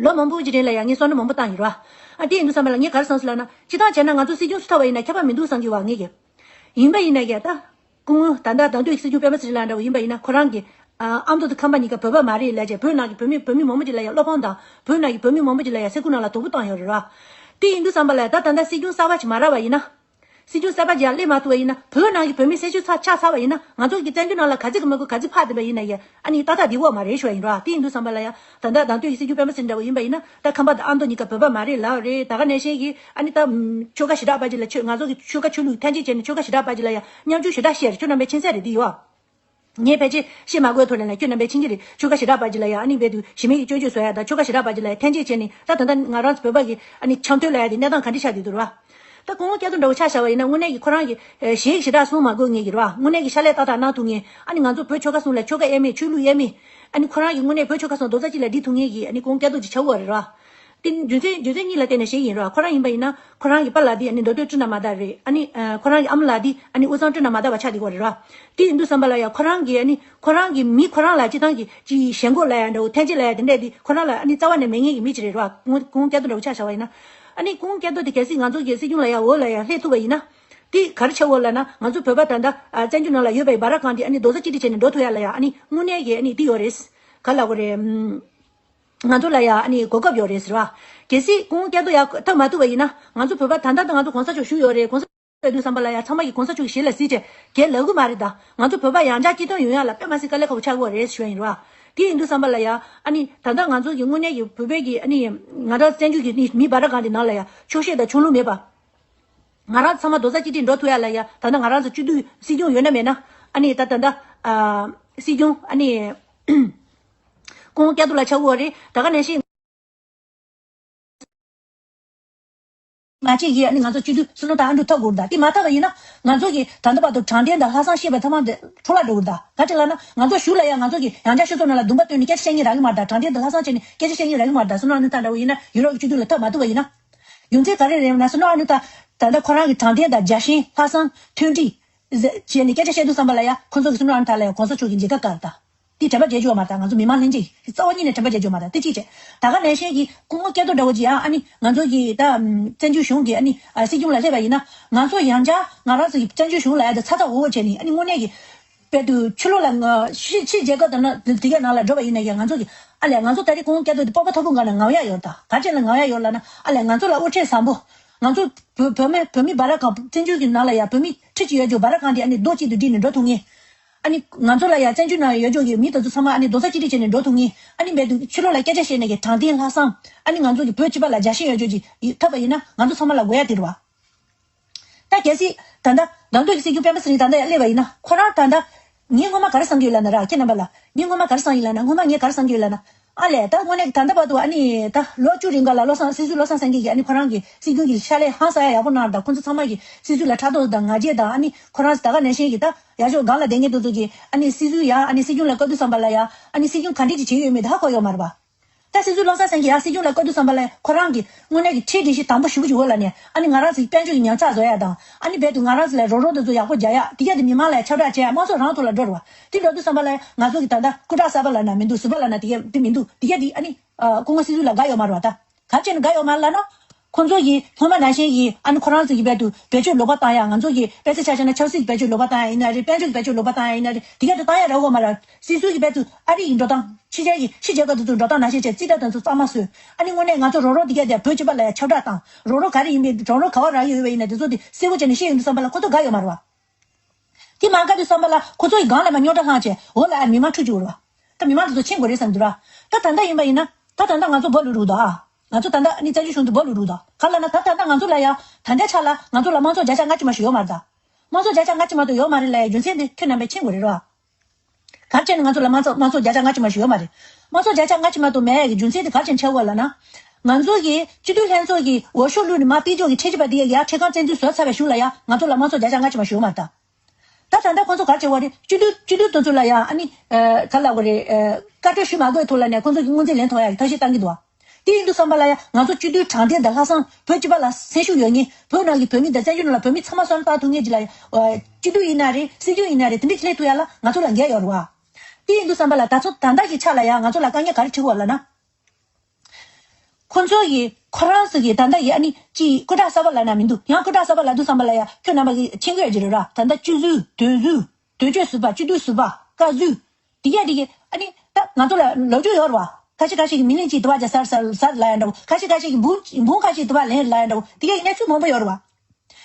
ལོ་མང་པོ་ཅིག་རིང་ལ་ཡང་ངས་བསམ་བློ་མང་པོ་བཏང་ཡིན་ར། ཨ་དེ་ཡིན་དུས་ཙམ་པ་ལ་ངས་ག་རེ་བསམ་སོང་ལབ་ན་སྤྱིར་བཏང་བྱས་ན་ང་ཚོ་སྲིད་སྐྱོང་སུ་ཐོབ་པ་ཡིན་ན་ཁྱད་པར་མི་འདུག་བསམ་གྱི་ཡོད་པ་ངས་ཀྱི། ཡིན་པ་ཡིན་ན་ཀྱང་ད། སྐུ་ངོ་ད་ལྟ་དང་དུས་སྲིད་སྐྱོང་སྤེན་པ་ཚེ་རིང་ལགས་འདྲ་བོ་ཡིན་པ་ཡིན་ན་ཁོ་རང་གི་ཨ་ཨ་མདོ་དང་ཁམས་པ་གཉིས་ཀ་བོད་པ་མ་རེད་ལབ་བྱས་བོད་ནང་གི་བོད་མི་བོད་མི་མང་པོ་ཅིག་ལ་ཡང་བློ་ཕམ་དང་བོད་ནང་གི་བོད་མི་མང་པོ་ཅིག་ལ་ཡང་སེམས་ཁུར་ནང་ལ་དོགས་པ་བཏང་ཡོད་རེད་ར། དེ་ཡིན་དུས་ཙམ་པ་ལ་ད་ད་ལྟ་སྲིད་སྐྱོང་གསར་པ་ཅིག་མ་རག་པ་ཡིན་ན། སྲིད་སྐྱོང་གསར་པ་ཅིག་ཡང་སླེབས་མ་ཐུབ་པ་ཡིན་ན་བོད་ནང་གི་བོད་མི་སེམས་ཤུགས་ཚ་ཆག་ཚར་བ་ཡིན་ན་ང་ཚོ་གི་བཙན་བྱོལ་ནང་ལ་ག་ཚོད་ཀྱི་མི་དགོས་ག་ཚོད་ཕར་བསྡད་པ་ཡིན་ན་ཡང་ཨ་ནི་ཏག་ཏག་བསྡད་ཀྱི་ཡོད་མ་རེད་ཞུ་བ་ཡིན་ར། དེ་ཡིན་དུས་ཙམ་པ་ལ་ཡང་ད་ལྟ་དང་དུས་ཀྱི་སྲིད་སྐྱོང་སྤེན་པ་ཚེ་རིང་འདྲ་བོ་ཡིན་པ་ཡིན་ན་ད་ཁམས་པ་དང་ཨ་མདོ་གཉིས་ཀ་བོད་པ་མ་རེད་ལབ་རེད། ད་ག་ནང་བཞིན་གྱི་ཨ་ནི་ད་ཆོལ་ཁ་ཞེ་དྲག་པ་ཅིག་ལ་ཆོས་ང་ཚོ་གི་ཆོལ་ཁ་ཆོས་ལུགས་ཐམས་ཅད་བྱས་ནས་ཆོལ་ཁ་ཞེ་དྲག་པ་ཅིག་ལ་ཡང་མཉམ་ཞུགས་ཞེ་དྲག་བཤད་རེད། ཁྱོད་རྣམ་པས་མཁྱེན་གསལ་རེད། འདི་ཡོད། ངས་ཕལ་ཆེར་བཤད་མ་དགོས་ཐོག་ལ་ནས་ཁྱོད་རྣམ་པས་མཁྱེན་གྱི་རེད། ཆོལ་ཁ་ཞེ་དྲག་པ་ཅིག་ལ་ཡང་ཨ་ནི་རྦད་དུ་གཞི་མེད་ཀྱི་སྐྱོན་བརྗོད་བཟོ་ཡ་དང་ཆོལ་ཁ་ཞེ་དྲག་པ་ཅིག་ལ་ཡང་ཐམས་ཅད་བྱས་ནས་ད་ད་ལྟ་ང་རང་ཚོ་བོད་པ་གི་ཨ་ནི་འཆམ་མཐུན་ལ་ཡ་དེ་གནས་སྟངས་ག་འདྲ་ཆགས་བསྡད་འདུག་ར། ད་སྐུ་ངོ་སྐལ་རྡོར་འདྲ་བོ་ཆ་བཞག་པ་ཡིན་ན་དངོས་གནས་ཀྱི་ཁོ་རང་གི་གཞས་ཞེ་དྲག་གསུང་མ་དགོས་ངེས་ཀྱི་ར། དངོས་གནས་ཀྱི་ཕྱག་ལས་ཏག་ཏག་གནང་ཐུབ་ངེས། ཨ་ནི་ང་ཚོ་བོད་ཆོལ་ཁ་གསུམ་ལ་ཆོལ་ཁ་དབྱེར་མེད་ཆོས་ལུགས་དབྱེར་མེད། ཨ་ནི་ཁོ་རང་གི་དངོས་གནས་བོད་ཆོལ་ཁ་གསུམ་རྡོག་རྩ་གཅིག་ལ་སྒྲིལ་ཐུབ་ངེས་ཀྱི་ཨ་ནི་སྐུ་ངོ་སྐལ་རྡོར་ཅིག་ཆགས་ཀྱི་ཡོད་རེད་ར། དེ་རྒྱུ་མཚན་རྒྱུ་མཚན་གཉིས་ལ་བརྟེན་ནས་བཤད་ཀྱི་ཡིན་ར། ཁོ་རང་ཡིན་པ་ཡིན་ན་ཁོ་རང་གི་པཱ་ལགས་དེ་ཨ་ནི་མདོ་སྟོད་སྤྲིན་ནག་མ་དག་རེད། ཨ་ནི་ཁོ་རང་གི་ཨ་མ་ལགས་དེ་ཨ་ནི་དབུས་གཙང་སྤྲིན་ནག་མ་དག་པ་ཆགས་བསྡད་ཀྱི་ཡོད་རེད་ར། དེ་ཡིན་དུས་ཙམ་པ་ལ་ཡ་ཁོ་རང་གི་ཨ་ནི་ཁོ་རང་གི་མི་ཁོ་རང་ལ་སྤྱི་བཏང་གི་ཅི་ཞེན་ཁོག་ལ་ཡ་འདྲ་བོ་ཐེན་ཅི་ལ་ཡ་དེ་འདྲས་དེ་ཁོ་རང་ལ་ཨ་ནི་རྩ་བ་ནས་མེད་ངེས་ཀྱི་མི་ཅིག་རེད་ར། སྐུ་ངོ་སྐལ་རྡོར་འདྲ་བོ་ཆ་བཞག་པ་ཡིན་ན། ཨ་ནི་སྐུ་ངོ་སྐལ་རྡོར་དེ་གལ་སྲིད་ང་ཚོ་གི་སྲིད་སྐྱོང་ལ་ཡ་འོག་ལ་ཡ་སླེབས་ཐུབ་པ་ཡིན་ན། དེ་ག་རེ་ཆགས་འོ་ལབ་ན་ང་ཚོ་བོད་པ་ད་ལྟ་ཨ་བཙན་བྱོལ་ནང་ལ་ཡོད་པའི་བར་གང་དེ་ཨ་ནི་རྡོག་རྩ་གཅིག་སྒྲིལ་བྱས་ནས་འགྲོ་ཐུབ་ཡ་ལ་ཡ་ཨ་ནི་དངོས་གནས་ཀྱི་ཨ་ནི་དེ་ཡོད་རེད། ག་ལབ་དགོས་རེད། ང་ཚོ་ལ་ཡ་ཨ་ནི་གོ་སྐབས་ཡོད་རེད་ཟེར་བ། གལ་སྲིད་སྐུ་ངོ་སྐལ་རྡོར་ཡ་ཐབས་མ་ཐུབ་པ་ཡིན་ན་ང་ཚོ་བོད་པ་ད་ལྟ་ད་ང་ཚོ་གོང་ས་མཆོག་བཞུགས་ཡོད་རེད། གོང་ས་མཆོག་ཡོད་དུས་ཙམ་པ་ལ་ཡ་ཚང་མ་གིས་གོང་ས་མཆོག་གི་ཞལ་ལ་གཟིགས་བྱས་གལ་ལབ་གི་མ་རེད་ད། ང་ཚོ་བོད་པ་ཡང་བསྐྱར་སྐྱིད་སྟོན་ཡོང་ཡ་ལ་དཔེ་མ་སྲིད་དཀའ་ལས་ཁག་པོ་ཆགས་ཀྱི་ཡོད་རེད་ཞུ་ཡ་ཡིན་ར། དེ་ཡིན་དུས་ཙམ་པ་ལ་ཡ་ཨ་ནི་ད་ལྟ་ང་ཚོ་གི་དངོས་གནས་ཀྱི་བོད་པའི་གི་ཨ་ནི་ང་རང་བཙན་བྱོལ་གྱི་ནི་མི་བར་གང་དེ་ནང་ལ་ཡ་ཆོག་ཤེས་དང་ཆོག་ལུགས་མེད་པ། ང་རང་ཚང་མ་རྡོག་རྩ་གཅིག་སྒྲིལ་འགྲོ་ཐུབ་ཡ་ལ་ཡ་ད་ལྟ་ང་རང་ཚོ་སྤྱི་འཐུས་སྲིད་སྐྱོང་ཡོད་ན་མེད་ན་ཨ་ནི་ད་ད་ལྟ་ཨ་སྲིད་སྐྱོང་ཨ་ནི་སྐུ་ངོ་སྐལ་རྡོར་ལགས་ཆགས་ཀྱི་ཡོད་རེད། ད་ག་ནང་བཞིན་མ་གཅིག་གིས་ཨ་ནི་ང་ཚོ་སྤྱི་འཐུས་སུ་ནོ་དང་ཨ་འབྲུག་ཐོབ་དགོས་རེད་ད། དེ་མ་ཐོབ་པ་ཡིན་ན་ང་ཚོ་གིས་ད་ལྟ་བར་དུ་དྲང་བདེན་དང་ལྷག་བསམ་ཤེས་པའི་ཐབས་ལམ་དེ་འཕྲོ་བརླག་འགྲོ་གི་རེད་ད། ག་ཅི་ལབ་ན་ང་ཚོ་གཞུག་ལ་ཡང་ང་ཚོ་གིས་ཡང་བསྐྱར་སྤྱི་ཚོགས་ནང་ལ་འདུན་པ་བཏོན་ནས་སྐད་ཆ་བཤད་མཁན་རག་གི་མ་རེད་ད། དྲང་བདེན་དང་ལྷག་བསམ་བྱས་ནས་སྐད་ཆ་བཤད་མཁན་རག་གི་མ་རེད་ད། སུ་ནོ་ཨ་ནུ་ཐང་འདྲ་བོ་ཡིན་ན་ཡུ་རོབ་ཀྱི་སྤྱི་འཐུས་ལ་ཐོབ་མ་ཐུབ་པ་ཡིན་ན། རྒྱུ་མཚན་ག་རེ་རེད་ན་སུ་ནོ་ཨ་ནུ་ཐང་ད་ལྟ་ཁོ་རང་གི་དྲང་བདེན་དང་རྒྱལ་ཞེན་ལྷག་བསམ་མཐུན་སྒྲིལ་བྱས་ནས་སྐད་ཆ་བཤད་དུས་ཙམ་པ་ལ་ཡ་ཁོ་ཚོ་གི་སུ་ནོ་ཨ་ནུ་ཐང་ལ་ཡ་གོང་ས་མཆོག་གི་མཇལ་ཁ་བཀར་ད། དེ་དྲན་པ་བརྗེད་རྒྱུ་མ་རེད་ད། ང་ཚོ་མི་མང་ལྷན་རྒྱས་ཀྱི་རྩ་བ་ཉིད་ནས་དྲན་པ་བརྗེད་རྒྱུ་མ་རེད་ད། དེ་གཅིག་བྱས། ད་ག་ནང་བཞིན་གྱི་སྐུ་ངོ་སྐལ་རྡོར་འདྲ་བོ་ཅིག་ཡང་ཨ་ནི་ང་ཚོ་གི་ད་བཙན་བྱོལ་གཞུང་གི་ཨ་ནི་སྲིད་སྐྱོང་ལ་སླེབས་པ་ཡིན་ན་ང་ཚོ་ཡང་བསྐྱར་ང་རང་ཚོ་གི་བཙན་བྱོལ་གཞུང་ལ་ཡ་ད་ཚ་ཚ་འུར་འུར་བྱས་ནས་ཨ་ནི་དངོས་གནས་ཀྱི་དཔེ་དུ་ཕྱི་ལོགས་ལ་ང་ཕྱི་ཕྱི་རྒྱལ་ཁབ་དང་ན་དེ་གའི་ནང་ལ་འགྲོ་བ་ཡིན་ན་ཡང་ང་ཚོ་གི་ཨ་ལས་ང་ཚོ་ད་རེས་ཁོང་སྐད་དོད་དེ་སྤོབས་པ་མཐོ་པོ་འགའ་ན་ངང་ཡ་ཡོད་ད། ག་ཅན་ལ་ངང་ཡ་ཡོད་ལ་ན་ཨ་ལས་ང་ཚོ་ལ་དབུ་ཁྲིད་བཟང་པོ། ང་ཚོ་བོད་བོད་མི་བོད་མི་བར་གང་བཙན་བྱོལ་གྱི་ནང་ལ་ཡ་བོད་མི་ཁྲི་གཅིག་ཡོད་རྒྱུ་བར་གང་དེ་ཨ་ནི་རྡོག་གཅིག་ཏུ་སྒྲིལ་ནས་འགྲོ་ཐུབ་ངེས། ཨ་ནི་ང་ཚོ་ལ་ཡ་བཙན་བྱོལ་ནང་ཡོད་རྒྱུ་གི་མི་དེ་ཚོ་ཚང་མ་ཨ་ནི་རྡོག་རྩ་གཅིག་སྒྲིལ་བྱས་ནས་འགྲོ་ཐུབ་ངེས། ཨ་ནི་མེད་དུ་ཕྱི་ལོགས་ལ་སྐད་ཆ་བཤད་ནས་གི་དྲང་བདེན་ལྷག་བསམ་ཨ་ནི་ང་ཚོ་གི་བོད་སྤྱི་པ་ལ་རྒྱལ་ཞེན་ཡོད་རྒྱུ་གི་ཐོབ་པ་ཡིན་ན་ང་ཚོ་ཚང་མ་ལ་དགོས་ཡ་དེ་རེད་བ། ད་གལ་སྲིད་ད་ལྟ་ང་ཚོ་གི་སྲིད་སྐྱོང་སྤེན་པ་ཚེ་རིང་ད་ལྟ་ཡར་སླེབས་པ་ཡིན་ན་ཁོ་རང་ད་ལྟ་ངས་སྔོན་མ་ག་རེ་བསམ་གྱི་ཡོད་ལབ་ན་ར་ཁྱེད་རྣམ་པ་ལ་ངས་སྔོན་མ་ག་རེ་བསམ་ཡིན་ལབ་ན་སྔོན་མ་ངས་ག་རེ་བསམ་གྱི་ཡོད་ལབ་ན་ཨ་ལས་ད་དངོས་གནས་ད་ལྟ་བར་དུ་ཨ་ནི་ད་ལོ་བཅུ་རིང་ག་ལ་བློ་བཟང་སྲིད་ཟུར་བློ་བཟང་སེང་གེ་གིས་ཨ་ནི་ཁོ་རང་གི་སྲིད་སྐྱོང་གི་ཕྱག་ལས་ཧང་སང་ཡ་ཡག་པོ་གནང་ད་ཁོ་ཚོ་ཚང་མ་གི་སྲིད་ཟུར་ལ་ཕྲག་དོག་དང་ང་རྒྱལ་དང་ཨ་ནི་ཁོ་རང་ད་ག་ནང་བཞིན་གྱི་ད་ཡར་ཕྱོགས་སྒང་ལ་བསྡད་མཁན་དེ་ཚོ་གི་ཨ་ནི་སྲིད་ཟུར་ཡ་ཨ་ནི་སྲིད་སྐྱོང་ལ་བཀའ་བསྡུར་བསམ་པ་ལ་ཡ་ཨ་ནི་སྲིད་སྐྱོང་ག་འདྲས་ཀྱི་བྱེད་ཡོད་མེད་ད་ཧ་གོ་ཡོད་མ་རེད་པ། ད་སྲིད་ཟུར་བློ་བཟང་སེང་གེ་ཡང་སྲིད་སྐྱོང་ལ་བཀའ་བསྡུར་བསམ་པ་ལ་ཁོ་རང་གི་དངོས་གནས་ཀྱི་ཁྲིད་སྒྲིག་གཞི་དང་པོ་ཞུ་གི་ཡོད་ལ་ནས་ཨ་ནི་ང་རང་ཚོའི་དཔལ་འབྱོར་གྱི་ཉར་ཚགས་བཟོ་ཡ་དང་ཨ་ནི་རྦད་དུ་ང་རང་ཚོ་ལ་རོགས་རོགས་དེ་ཚོ་ཡག་པོ་རྒྱག་ཡ་དེ་ག་དེ་མི་མང་ལ་ཡ་ཁྱབ་བསྒྲགས་བྱས་ཡ་དམངས་གཙོ་རང་ཐོག་ལ་འགྲོ་རུ་བ་དེ་འགྲོ་དུས་བསམ་པ་ལ་ང་ཚོ་གི་ད་ལྟ་སྐུ་དྲག་གསར་པ་ལ་ན་མི་འདུག་ཟུར་པ་ལ་ན་དེ་ག་དེ་མི་འདུག་དེ་ག་དེ་ཨ་ནི་སྐུ་ངོ་སྲིད་ཟུར་ལ་དགའ་ཡོད་མ་རེད་བ་ད། ག་བྱས་ནས་དགའ་ཡོད་མ་རེད་ལབ་ན། ཁོང་ཚོ་ཡིས་སྔོན་མ་ནང་བཞིན་གྱི་ཨ་ནི་ཁོ་རང་ཚོ་གི་རྦད་དུ་བེད་སྤྱོད་ལོག་པ་བཏང་ཡ་ང་ཚོ་གི་དཔེ་ཆ་ཆ་བཞག་ན་ཆབ་སྲིད་ཀྱི་བེད་སྤྱོད་ལོག་པ་བཏང་ཡ་ཡིན་ན་རེད། དཔལ་འབྱོར་གྱི་བེད་སྤྱོད་ལོག་པ་བཏང་ཡ་ཡིན་ན་རེད། དེ་ག་དེ་བཏང་ཡ་རག་གི་ཡོད་མ་རེད། སྲིད་ཟུར་གྱི་རྦད་དུ་ཨ་རི་ཡི་འགྲོ་སྟངས་ཕྱི་རྒྱལ་གྱི་ཕྱི་རྒྱལ་ཁབ་དེ་ཚོ་འགྲོ་སྟངས་ནང་བཞིན་བྱས་རྩིས་ཁྲ་དེ་ཚོ་གཙང་མ་བཟོས། ཨ་ནི་དངོས་གནས་ང་ཚོ་རོགས་རོགས་དེ་ག་དེ་བོད་སྤྱི་པ་ལ་ཡ་ཁྱབ་བསྒྲགས་དང་རོགས་རོགས་ག་རེ་ཡིན་པའི་རོགས་རོགས་ག་བ་རག་ཡོད་པ་ཡིན་ན་དེ་ཚོ་དེ་གསལ་པོ་བྱས་ནས་བཤད་ཡོང་དུས་བསམ་པ་ལ་ཁོ་ཚོ་དགའ་ཡོད་མ་རེད་བ། དེ་མ་དགའ་དུས་བསམ་པ་ལ་ཁོ་ཚོ་ཡི་སྒང་ལ་མ་རྙོག་དྲ་བསླངས་བྱས་འོ་ལ་ཨ་མི་མང་འཁྲུག་བཅུག་རེད་བ། ད་མི་མང་དེ་ཚོ་ཕྱིན་དགོས་རེད་བསམ་འདུག་ར། ད་ད་ལྟ་ཡིན་པ་ཡིན་ན་ད་ད་ལྟ་ང་ཚོ་བོ་ལུ་རུ་ད། ང་ཚོ་ད་ལྟ་ནི་བཙན་བྱོལ་གཞུང་དུ་སྦོ་ལུ་རུ་དང་ག་ལ་ན་ད་ད་ལྟ་ང་ཚོ་ལ་ཡ་ད་ལྟའི་ཆ་ལ་ང་ཚོ་ལ་དམངས་གཙོ་བརྒྱ་ཆ་ལྔ་བཅུ་མ་ཞིག་ཡོད་མ་རེད་ད། དམངས་གཙོ་བརྒྱ་ཆ་ལྔ་བཅུ་མ་གཏོགས་ཡོད་མ་རེད་ལ་ཡ་རྒྱུ་མཚན་དེ་ཁྱོད་རྣམ་པས་མཁྱེན་དགོས་རེད་རོ། ག་རེ་བྱས་ནས་ང་ཚོ་ལ་དམངས་གཙོ་དམངས་གཙོ་བརྒྱ་ཆ་ལྔ་བཅུ་མ་ཞིག་ཡོད་མ་རེད། དམངས་གཙོ་བརྒྱ་ཆ་ལྔ་བཅུ་མ་གཏོགས་མེད་ཡ་གི་རྒྱུ་མཚན་དེ་ག་རེ་བྱས་ནས་ཆགས་ཡོད་ལ་ན། ང་ཚོ་གི་སྤྱི་འཐུས་ལྷན་ཚོགས་ཀྱི་འོས་ཤོག་བླུགས་ནས་མར་དཔལ་འབྱོར་གྱི་ཁྲལ་ཅིག་པ་དེ་ཡ་ཡ་ཁྲལ་ཁང་བཙན་འཛུལ་བཟོ་ཚར་བའི་གཞུག་ལ་ཡ་ང་ཚོ་ལ་དམངས་གཙོ་བརྒྱ་ཆ་ལྔ་བཅུ་མ་ཞིག་ཡོད་མ་རེད་ད། ད་ད་ལྟ་ཁོང་ཚོ་ག་རེ་བྱེད་པ་རེད། སྤྱི་འཐུས་སྤྱི་འཐུས་དེ་ཚོ་ལ་ཡང་ཨ་ནི་ཨ་ག་ལབ་དགོས་རེད། ཨ་བཀའ་འཁྲོལ་ཞུ་མ་དགོས་ཐོག་ལ་ནས་ཁོང་ཚོ་གི་དངུལ་རྩིས་ལེན་ཐུབ་ཡག་གི་ཐབས་ཤེས་བཏང་གི་འདུག་དེ་ཡིན་དུས་ཙམ་པ་ལ་ཡང་ང་ཚོ་སྤྱི་འཐུས་དྲང་བདེན་དང་ལྷག་བསམ་བོད་སྤྱི་པ་ལ་སེམས་ཤུགས་ཡོད་མཁན། བོད་ནང་གི་བོད་མི་དང་བཙན་བྱོལ་ནང་ལ་བོད་མི་ཚང་མ་བསམ་བློ་བཏང་ཐུབ་མཁན་ཅིག་ལ་ཡང་སྤྱི་འཐུས་ཡིན་ན་རེད། སྲིད་སྐྱོང་ཡིན་ན་རེད། དེ་འདྲ་ཅིག་སླེབས་ཐུབ་ཡག་ལ་ང་ཚོ་ལ་འགན་ཡོད་རེད་བ། དེ་ཡིན་དུས་ཙམ་པ་ལ་ད་ཚོ་ད་ལྟ་གི་ཆ་ལ་ཡང་ང་ཚོ་ལ་དཀའ་ངལ་ག་རེ་འཕྲད་ཀྱི་ཡོད་ལབ་ན། ཁོ་ཚོ་ཡིས་ཁོ་རང་ཚོ་གི་ད་ལྟ་ཡི་ཨ་ནི་ཅིག་སྐུ་དྲག་གསར་པ་ལབ་ན་མི་འདུག་ཡང་སྐུ་དྲག་གསར་པ་ལབ་དུས་ཙམ་པ་ལ་ཡ་ཁྱོད་རྣམ་པ་གི་མཁྱེན་གྱི་ཡོད་ཀྱི་རེད་ར། ད་ལྟ་སྤྱི་ཟུར་དོན་ཟུར་དོན་གཅོད་ཟུར་པ་སྤྱི་འཐུས་ཟུར་པ་བཀའ་ཟུར་དེ་གས་དེ་གས་ཨ་ནི་ད་ང་ཚོ་ལ་ལོ་རྒྱུས་ཡོད་རེད་བ། ཁ་ཤས་ཁ་ཤས་ཀྱིས་མི་ལན་གཅིག་དུ་བ་བརྒྱ་ཟེར་ཟེར་ཟེར་ལབ་ཡ་འདྲ་བོ། ཁ་ཤས་ཁ་ཤས་ཀྱིས་འབུམ་འབུམ་ཁ་ཤས་དུ་བ་ལེན་ལབ་ཡ་འདྲ་བོ། དེ་གས་གནས་ཚུལ་མང་པོ་ཡོད་རེད་བ།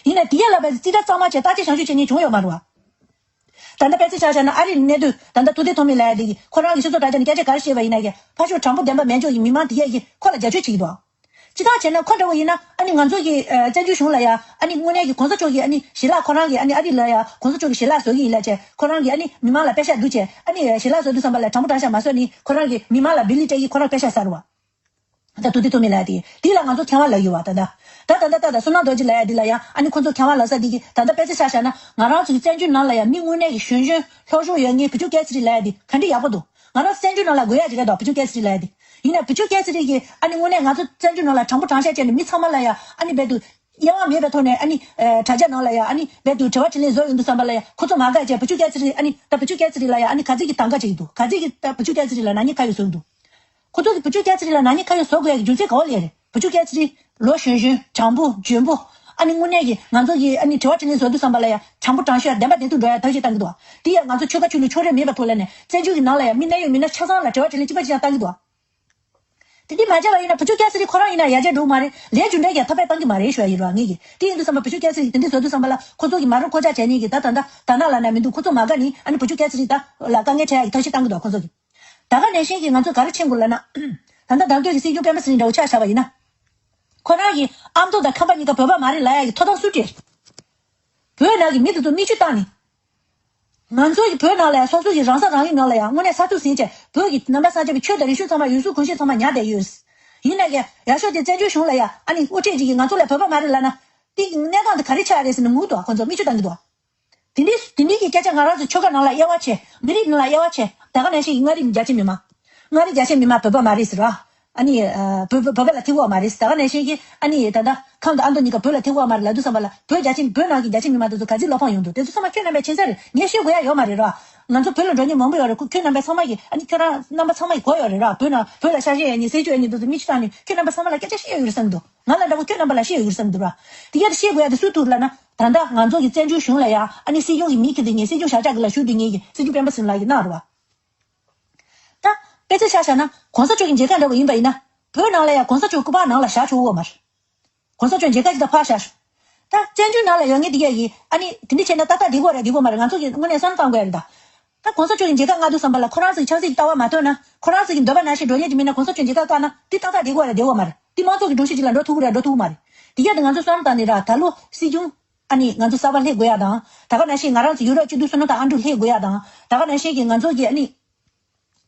ཡིན་ན་དེ་གས་ལ་བས་རྩིས་ཁྲ་གཙང་མ་བྱས་བརྟག་དཔྱད་བྱང་ཆུབ་བྱེད་མཁན་བྱུང་ཡོད་མ་རེད་བ། ད་ལྟ་དཔེ་ཆ་བཞག་བཞག་ན་ཨ་རིའི་གནད་དོན་ད་ལྟ་ཐུབ་བསྟན་ཐོགས་མེད་ལབ་ཡ་དེ་གིས་ཁོ་རང་གི་སྤྱི་ཚོགས་དྲ་རྒྱ་ནས་སྐད་ཆ་ག་རེ་བཤད་པ་ཡིན་ན་གི་ཕར་ཕྱོགས་དྲང་པོ་བདེན་པ་མེད་ཕྱོགས་ཀྱི་མི་མང་དེ་གས་ཀྱིས་ཁོ་ལ་རྒྱབ་སྐྱོར་བྱེད་ཀྱི་འདུག་ཅི་ཐག་བྱས་ན་ཁོ་འདྲ་བོ་ཡིན་ན་ཨ་ནི་ང་ཚོ་གི་ཨ་བཙན་བྱོལ་གཞུང་ལ་ཡ་ཨ་ནི་དངོས་གནས་ཀྱི་གོང་ས་མཆོག་གི་ཨ་ནི་ཞལ་ལག་ཁོ་རང་གི་ཨ་ནི་ཨ་རི་ལ་ཡ་གོང་ས་མཆོག་གི་ཞལ་ལག་བཟོ་གི་ཡིན་ལབ་བྱས་ཁོ་རང་གི་ཨ་ནི་མི་མང་ལ་པད་ཤག་བསྡུ་བྱས་ཨ་ནི་ཞལ་ལག་བཟོ་དུས་ཙམ་པ་ལ་དྲང་པོ་དྲང་བཞག་མ་བཟོས་ནི་ཁོ་རང་གི་མི་མང་ལ་བི་ལི་སྤྲད་ཀྱི་ཁོ་རང་པད་ཤག་ཟ་རུ་བ། ད་ཐུབ་བསྟན་ཐོགས་མེད་ལབ་ཡ་དེ་དེ་ལ་ང་ཚོ་མཁས་དབང་ལབ་ཡོད་བ། ད་ད་ད་ད་ད་བསོད་ནམས་རྡོ་རྗེ་ལབ་ཡ་དེ་ལ་ཡ་ཨ་ནི་ཁོ་ཚོ་མཁས་དབང་ལབ་ས་དེ་གི་ད་ད་དཔེ་ཆ་བཞག་བཞག་ན་ང་རང་ཚོ་གི་བཙན་བྱོལ་ནང་ལ་ཡ་མི་དངོས་གནས་ཀྱི་གཞོན་གཞོན་ལྷོ་ཕྱོགས་ཡོད་མཁན་བུ་ཆུང་སྐལ་ཚེ་རིང་ལབ་ཡ་དེ་ག་འདྲ་ཡག་པོ་འདུག་ང་རང་བཙན་བྱོལ་ནང་ལ་དགོས་ཡ་ཅིག་རེད་དོ། བུ་ཆུང་སྐལ་ཚེ་རིང་ལབ་ཡ་དེ། ཡིན་ན་བུ་ཆུང་སྐལ་ཚེ་རིང་གིས་ཨ་ནི་དངོས་གནས་ང་ཚོ་བཙན་བྱོལ་ནང་ལ་དྲང་པོ་དྲང་བཞག་བྱས་ནས་མི་ཚང་མ་ལ་ཡ་ཨ་ནི་རྦད་དུ་དབྱེ་བ་མེད་པའི་ཐོག་ནས་ཨ་ནི་ཨ་དྲ་རྒྱ་ནང་ལ་ཡ་ཨ་ནི་རྦད་དུ་དྲི་བ་དྲིས་ལན་བཟོ་ཡོང་དུས་ཙམ་པ་ལ་ཡ་ཁོ་ཚོ་མ་དགའ་བྱས་བུ་ཆུང་སྐལ་ཚེ་རིང་ཨ་ནི་ད་བུ་ཆུང་སྐལ་ཚེ་རིང་ལ་ཡ་ཨ་ནི་ག་ཚོད་ཀྱི་དང་ག་བྱེད་ཀྱི་འདུག་ག་ཚོད་ཀྱི་ད་བུ་ཆུང་སྐལ་ཚེ་རིང་ལ་ནག་ཉེས་ག་ཡོད་བཟོ་གི་འདུག་ཁོ་ཚོ་གིས་བུ་ཆུང་སྐལ་ཚེ་རིང་ལ་ནག་ཉེས་ག་ཡོད་བཟོ་དགོས་ཡ་གི་རྒྱུ་མཚན་ག་བ་ལས་རེད། བུ་ཆུང་སྐལ་ཚེ་རིང་ལོ་གཞོན་གཞོན་དྲང་པོ་འཇོན་པོ། ཨ་ནི་དངོས་གནས་ཀྱི་ང་ཚོ་གི་ཨ་ནི་དྲི་བ་དྲིས་ལན་བཟོ་དུས་ཙམ་པ་ལ་ཡ་དྲང་པོ་དྲང་ཤོས་བདེན་པ་བདེན་ཐུག་འགྲོ་ཡ་ཐབས་ཤེས་བཏང་གི་འདུག་དེ་ཡ་ང་ཚོ་ཆོལ་ཁ་ཆོས་ལུགས་ཕྱོགས་རིས་མེད་པ་ཐོག་ལ་ནས་བཙན་བྱོལ་གྱི་ནང་ལ་ཡ་མི་གནད་ཡོད་མི་སྣ་ཆ་ཚང་ལ་དྲི་བ་དྲིས་ལན་གཅིག་པ་གཅིག་རྐྱང་བཏང་གི་འདུག་དེ་འདྲ་མ་བྱས་པ་ཡིན་ན་བུ་ཆུང་སྐལ་ཚེ་རིང་ཁོ་རང་ཡིན་ན་ཡར་རྒྱས་འགྲོ་གི་མ་རེད། ལས་རྒྱུ་འབྲས་ཀྱང་ཐོབ་པ་བཏང་གི་མ་རེད་ཞུ་ཡ་ཡིན་རོགས་ངེད་ཀྱིས། དེ་ཡིན་དུས་ཙམ་པ་བུ་ཆུང་སྐལ་ཚེ་རིང་དེ་འདྲ་བཟོ་དུས་ཙམ་པ་ལ་ཁོ་ཚོ་གི་མ་རུང་ཁོ་ཆག་བྱས་ནས་ཀྱི་ད་ད་ད་ད་ན་ལ་ན་མི་འདུག་ཁོ་ཚོ་མ་དགའ་ནི་ཨ་ནི་བུ་ཆུང་སྐལ་ཚེ་རིང་ད་ལ་དཀའ་ངལ་འཕྲད་ཡ་གི་ཐབས་ཤེས་བཏང་གི་འདུག་ཁོ་ཚོ་གི། ད་ག་ནང་བཞིན་གྱི་ང་ཚོ་ག་རེ་མཁྱེན་དགོས་ལབ་ན། ད་ལྟ་བདམས་ཐོན་གྱི་སྲིད་སྐྱོང་སྤེན་པ་ཚེ་རིང་འདྲ་བོ་ཆ་བཞག་པ་ཡིན་ན། ཁོ་རང་གི་ཨ་མདོ་དང་ཁམས་པ་གཉིས་ཀ་བོད་པ་མ་རེད་ལབ་ཡ་གི་ཐོབ་ཐང་སུ་སྤྲད། བོད་ནང་གི་མི་དེ་ཚོ་མིག་ཆུ་བཏང་ནས། ང་ཚོ་གི་བོད་ནང་ལ་ཡང་སོ་སོ་གི་རང་ས་རང་ཡུལ་ནང་ལ་ཡང་དངོས་གནས་ས་ཐོག་ཟིན་བྱས་བོད་ཀྱི་ནང་པ་སངས་རྒྱས་པའི་ཆོས་དང་རིག་གཞུང་ཚང་མ་ཡུལ་སྲོལ་གོམས་གཤིས་ཚང་མ་ཉར་བསྡད་ཡོད། ཡིན་ན་ཡང་ཡག་ཤོས་དེ་བཙན་བྱོལ་གཞུང་ལ་ཡང་ཨ་ནི་དབུ་ཁྲིད་ཅིག་གིས་ང་ཚོ་ལ་བོད་པ་མ་རེད་ལབ་ན། དེ་གི་གནས་སྟངས་དེ་ག་རེ་ཆགས་རེད་ཟེར་ན་ངུ་འདུག་ཁོ་ཚོ་མིག་ཆུ་བཏང་གི་འདུག་དེ་འདྲའི་དེ་འདྲའི་གི་སྐད་ཆ་ང་རང་ཚོ་ཆོལ་ཁ་ནང་ལ་དབྱེ་བ་ཕྱེ། མི་རིགས་ནང་ལ་དབྱེ་བ་ཕྱེ། ད་ག་ནང་བཞིན་གྱི་མངའ་རིས་རྒྱ་ཆེ་མི་མང་། མངའ་རིས་རྒྱ་ཆེ་མི་མང་བོད་པ་མ་རེད་ཟེར་བ། ཨ་ནི་ཨ་བོད་བོད་བོད་པ་ལ་ཐེ་གོ་བ་མ་རེད་ཟེར། ད་ག་ནང་བཞིན་གྱི་ཨ་ནི་ད་ལྟ་ཁམས་དང་ཨ་མདོ་གཉིས་ཀ་བོད་ལ་ཐེ་གོ་བ་མ་རེད་ལབ་དུས་ཙམ་པ་ལ་བོད་རྒྱ་ཆེ་བོད་ནང་གི་རྒྱ་ཆེ་མི་མང་དེ་ཚོ་ག་ཚོད་བློ་ཕམ་ཡོང་འདུག་དེ་ཚོ་ཚང་མ་ཁྱོད་རྣམ་པས་མཁྱེན་ས་རེད། ངས་ཤོད་དགོས་ཡ་ཡོད་མ་རེད་ར། ང་ཚོ་བོད་ལ་འགྲོ་མཁན་མང་པོ་ཡོད་རེད། ཁོ་ཁྱོད་རྣམ་པ་ཚང་མ་གི་ཨ་ནི་ཁྱོད་རང་རྣམ་པ་ཚང་མ་གི་གོ་ཡོད་རེད་ར། བོད་ནང་བོད་ལ་ཤ་ཞེ་ཡ་གཉིས་སེ་ཅུ་ཡ་གཉིས་དེ་ཚོ་མིག་ཆུ་བཏང་ནས་ཁྱོད་རྣམ་པ་ཚང་མ་ལ་སྐད་ཆ་བཤད་ཡོད་རེད་བསམ་འདུག་ང་ལ་འདྲ་པོ་ཁྱོད་རྣམ་པ་ལ་བཤད་ཡོད་རེད་བསམ་འདུག་ར། དེ་ག་དེ་བཤད་དགོས་ཡ་དེ་སུ་ཐུག་ལབ་ན། ད་ལྟ་ང་ཚོ་གི་བཙན་བྱོལ་གཞུང་ལ་ཡ་ཨ་ནི་སྲིད་སྐྱོང་གི་མི་ཁྱེར་དེ་ངས་སྲིད་སྐྱོང་ཞབས་ཕྱི་གི་ལ་ཞུ་དེ་ངས་ཀྱི་སྲིད་སྐྱོང་སྤེན་པ་ཚེ་རིང་ལགས་ཀྱིས་གནང་རེད་བ། ད་དཔེ་ཆ་ཆ་བཞག་ན་གོང་ས་མཆོག་གི་མཇལ་ཁ་འདྲ་བོ་ཡིན་པ་ཡིན་ན། བོད་ནང་ལ་ཡ་གོང་ས་མཆོག་སྐུ་པར་ནང་ལ་བཞག་ཆོག་གི་ཡོད་མ་རེད། གོང་ས་མཆོག་མཇལ་ཁ་ཅིག་ད་ཕར་བཞག་ཤོག་ད་བཙན་བྱོལ་ནང་ལ་ཡོད་མཁན་དེ་གས་ཡིན་ཨ་ནི་དེ་འདྲ་བྱས་ན་ཏག་ཏག་བསྡད་དགོས་རེད་བསྡད་དགོས་མ་རེད། ང་ཚོ་གི་དངོས་གནས་བསམ་བློ་བཏང་དགོས་ཡ་རེད་ད། ད་གོང་ས་མཆོག་གི་མཇལ་ཁ་མངགས་དུས་ཙམ་པ་ལ་ཁོ་རང་ཚོ་གི་ཆབ་སྲིད་ཀྱི་ལྟ་བ་མ་ཐོན་ན། ཁོ་རང་ཚོ་གི་འདོད་པ་ནང་བཞིན་འགྲོ་མཁན་ཅིག་མིན་ན་གོང་ས་མཆོག་མཇལ་ཁ་བཀག་ན་དེ་ཏག་ཏག་བསྡད་དགོས་རེད་བསྡད་དགོས་མ་རེད། དེ་དམངས་གཙོ་གི་སྒྲོམ་གཞི་ཅིག་ལ་འགྲོ་ཐུབ་ཀྱི་རེད་འགྲོ་ཐུབ་ཀྱི་མ་རེད། དེ་གས་དེ་ང་ཚོ་བསམ་བློ་བཏང་ནས་ར་ད་ལོ་སྲིད་སྐྱོང་ཨ་ནི་ང་ཚོ་གསར་པ་སླེབས་དགོས་ཡ་དང་། ད་ག་ནང་བཞིན་ང་རང་ཚོ་ཡུ་རོབ་སྤྱི་འཐུས་བསོད་ནམས་དང་ཨ་འབྲུག་སླེབས་དགོས་ཡ་དང་། ད་ག་ནང་བཞིན་གྱི་ང་ཚོ་གི་ཨ་ནི།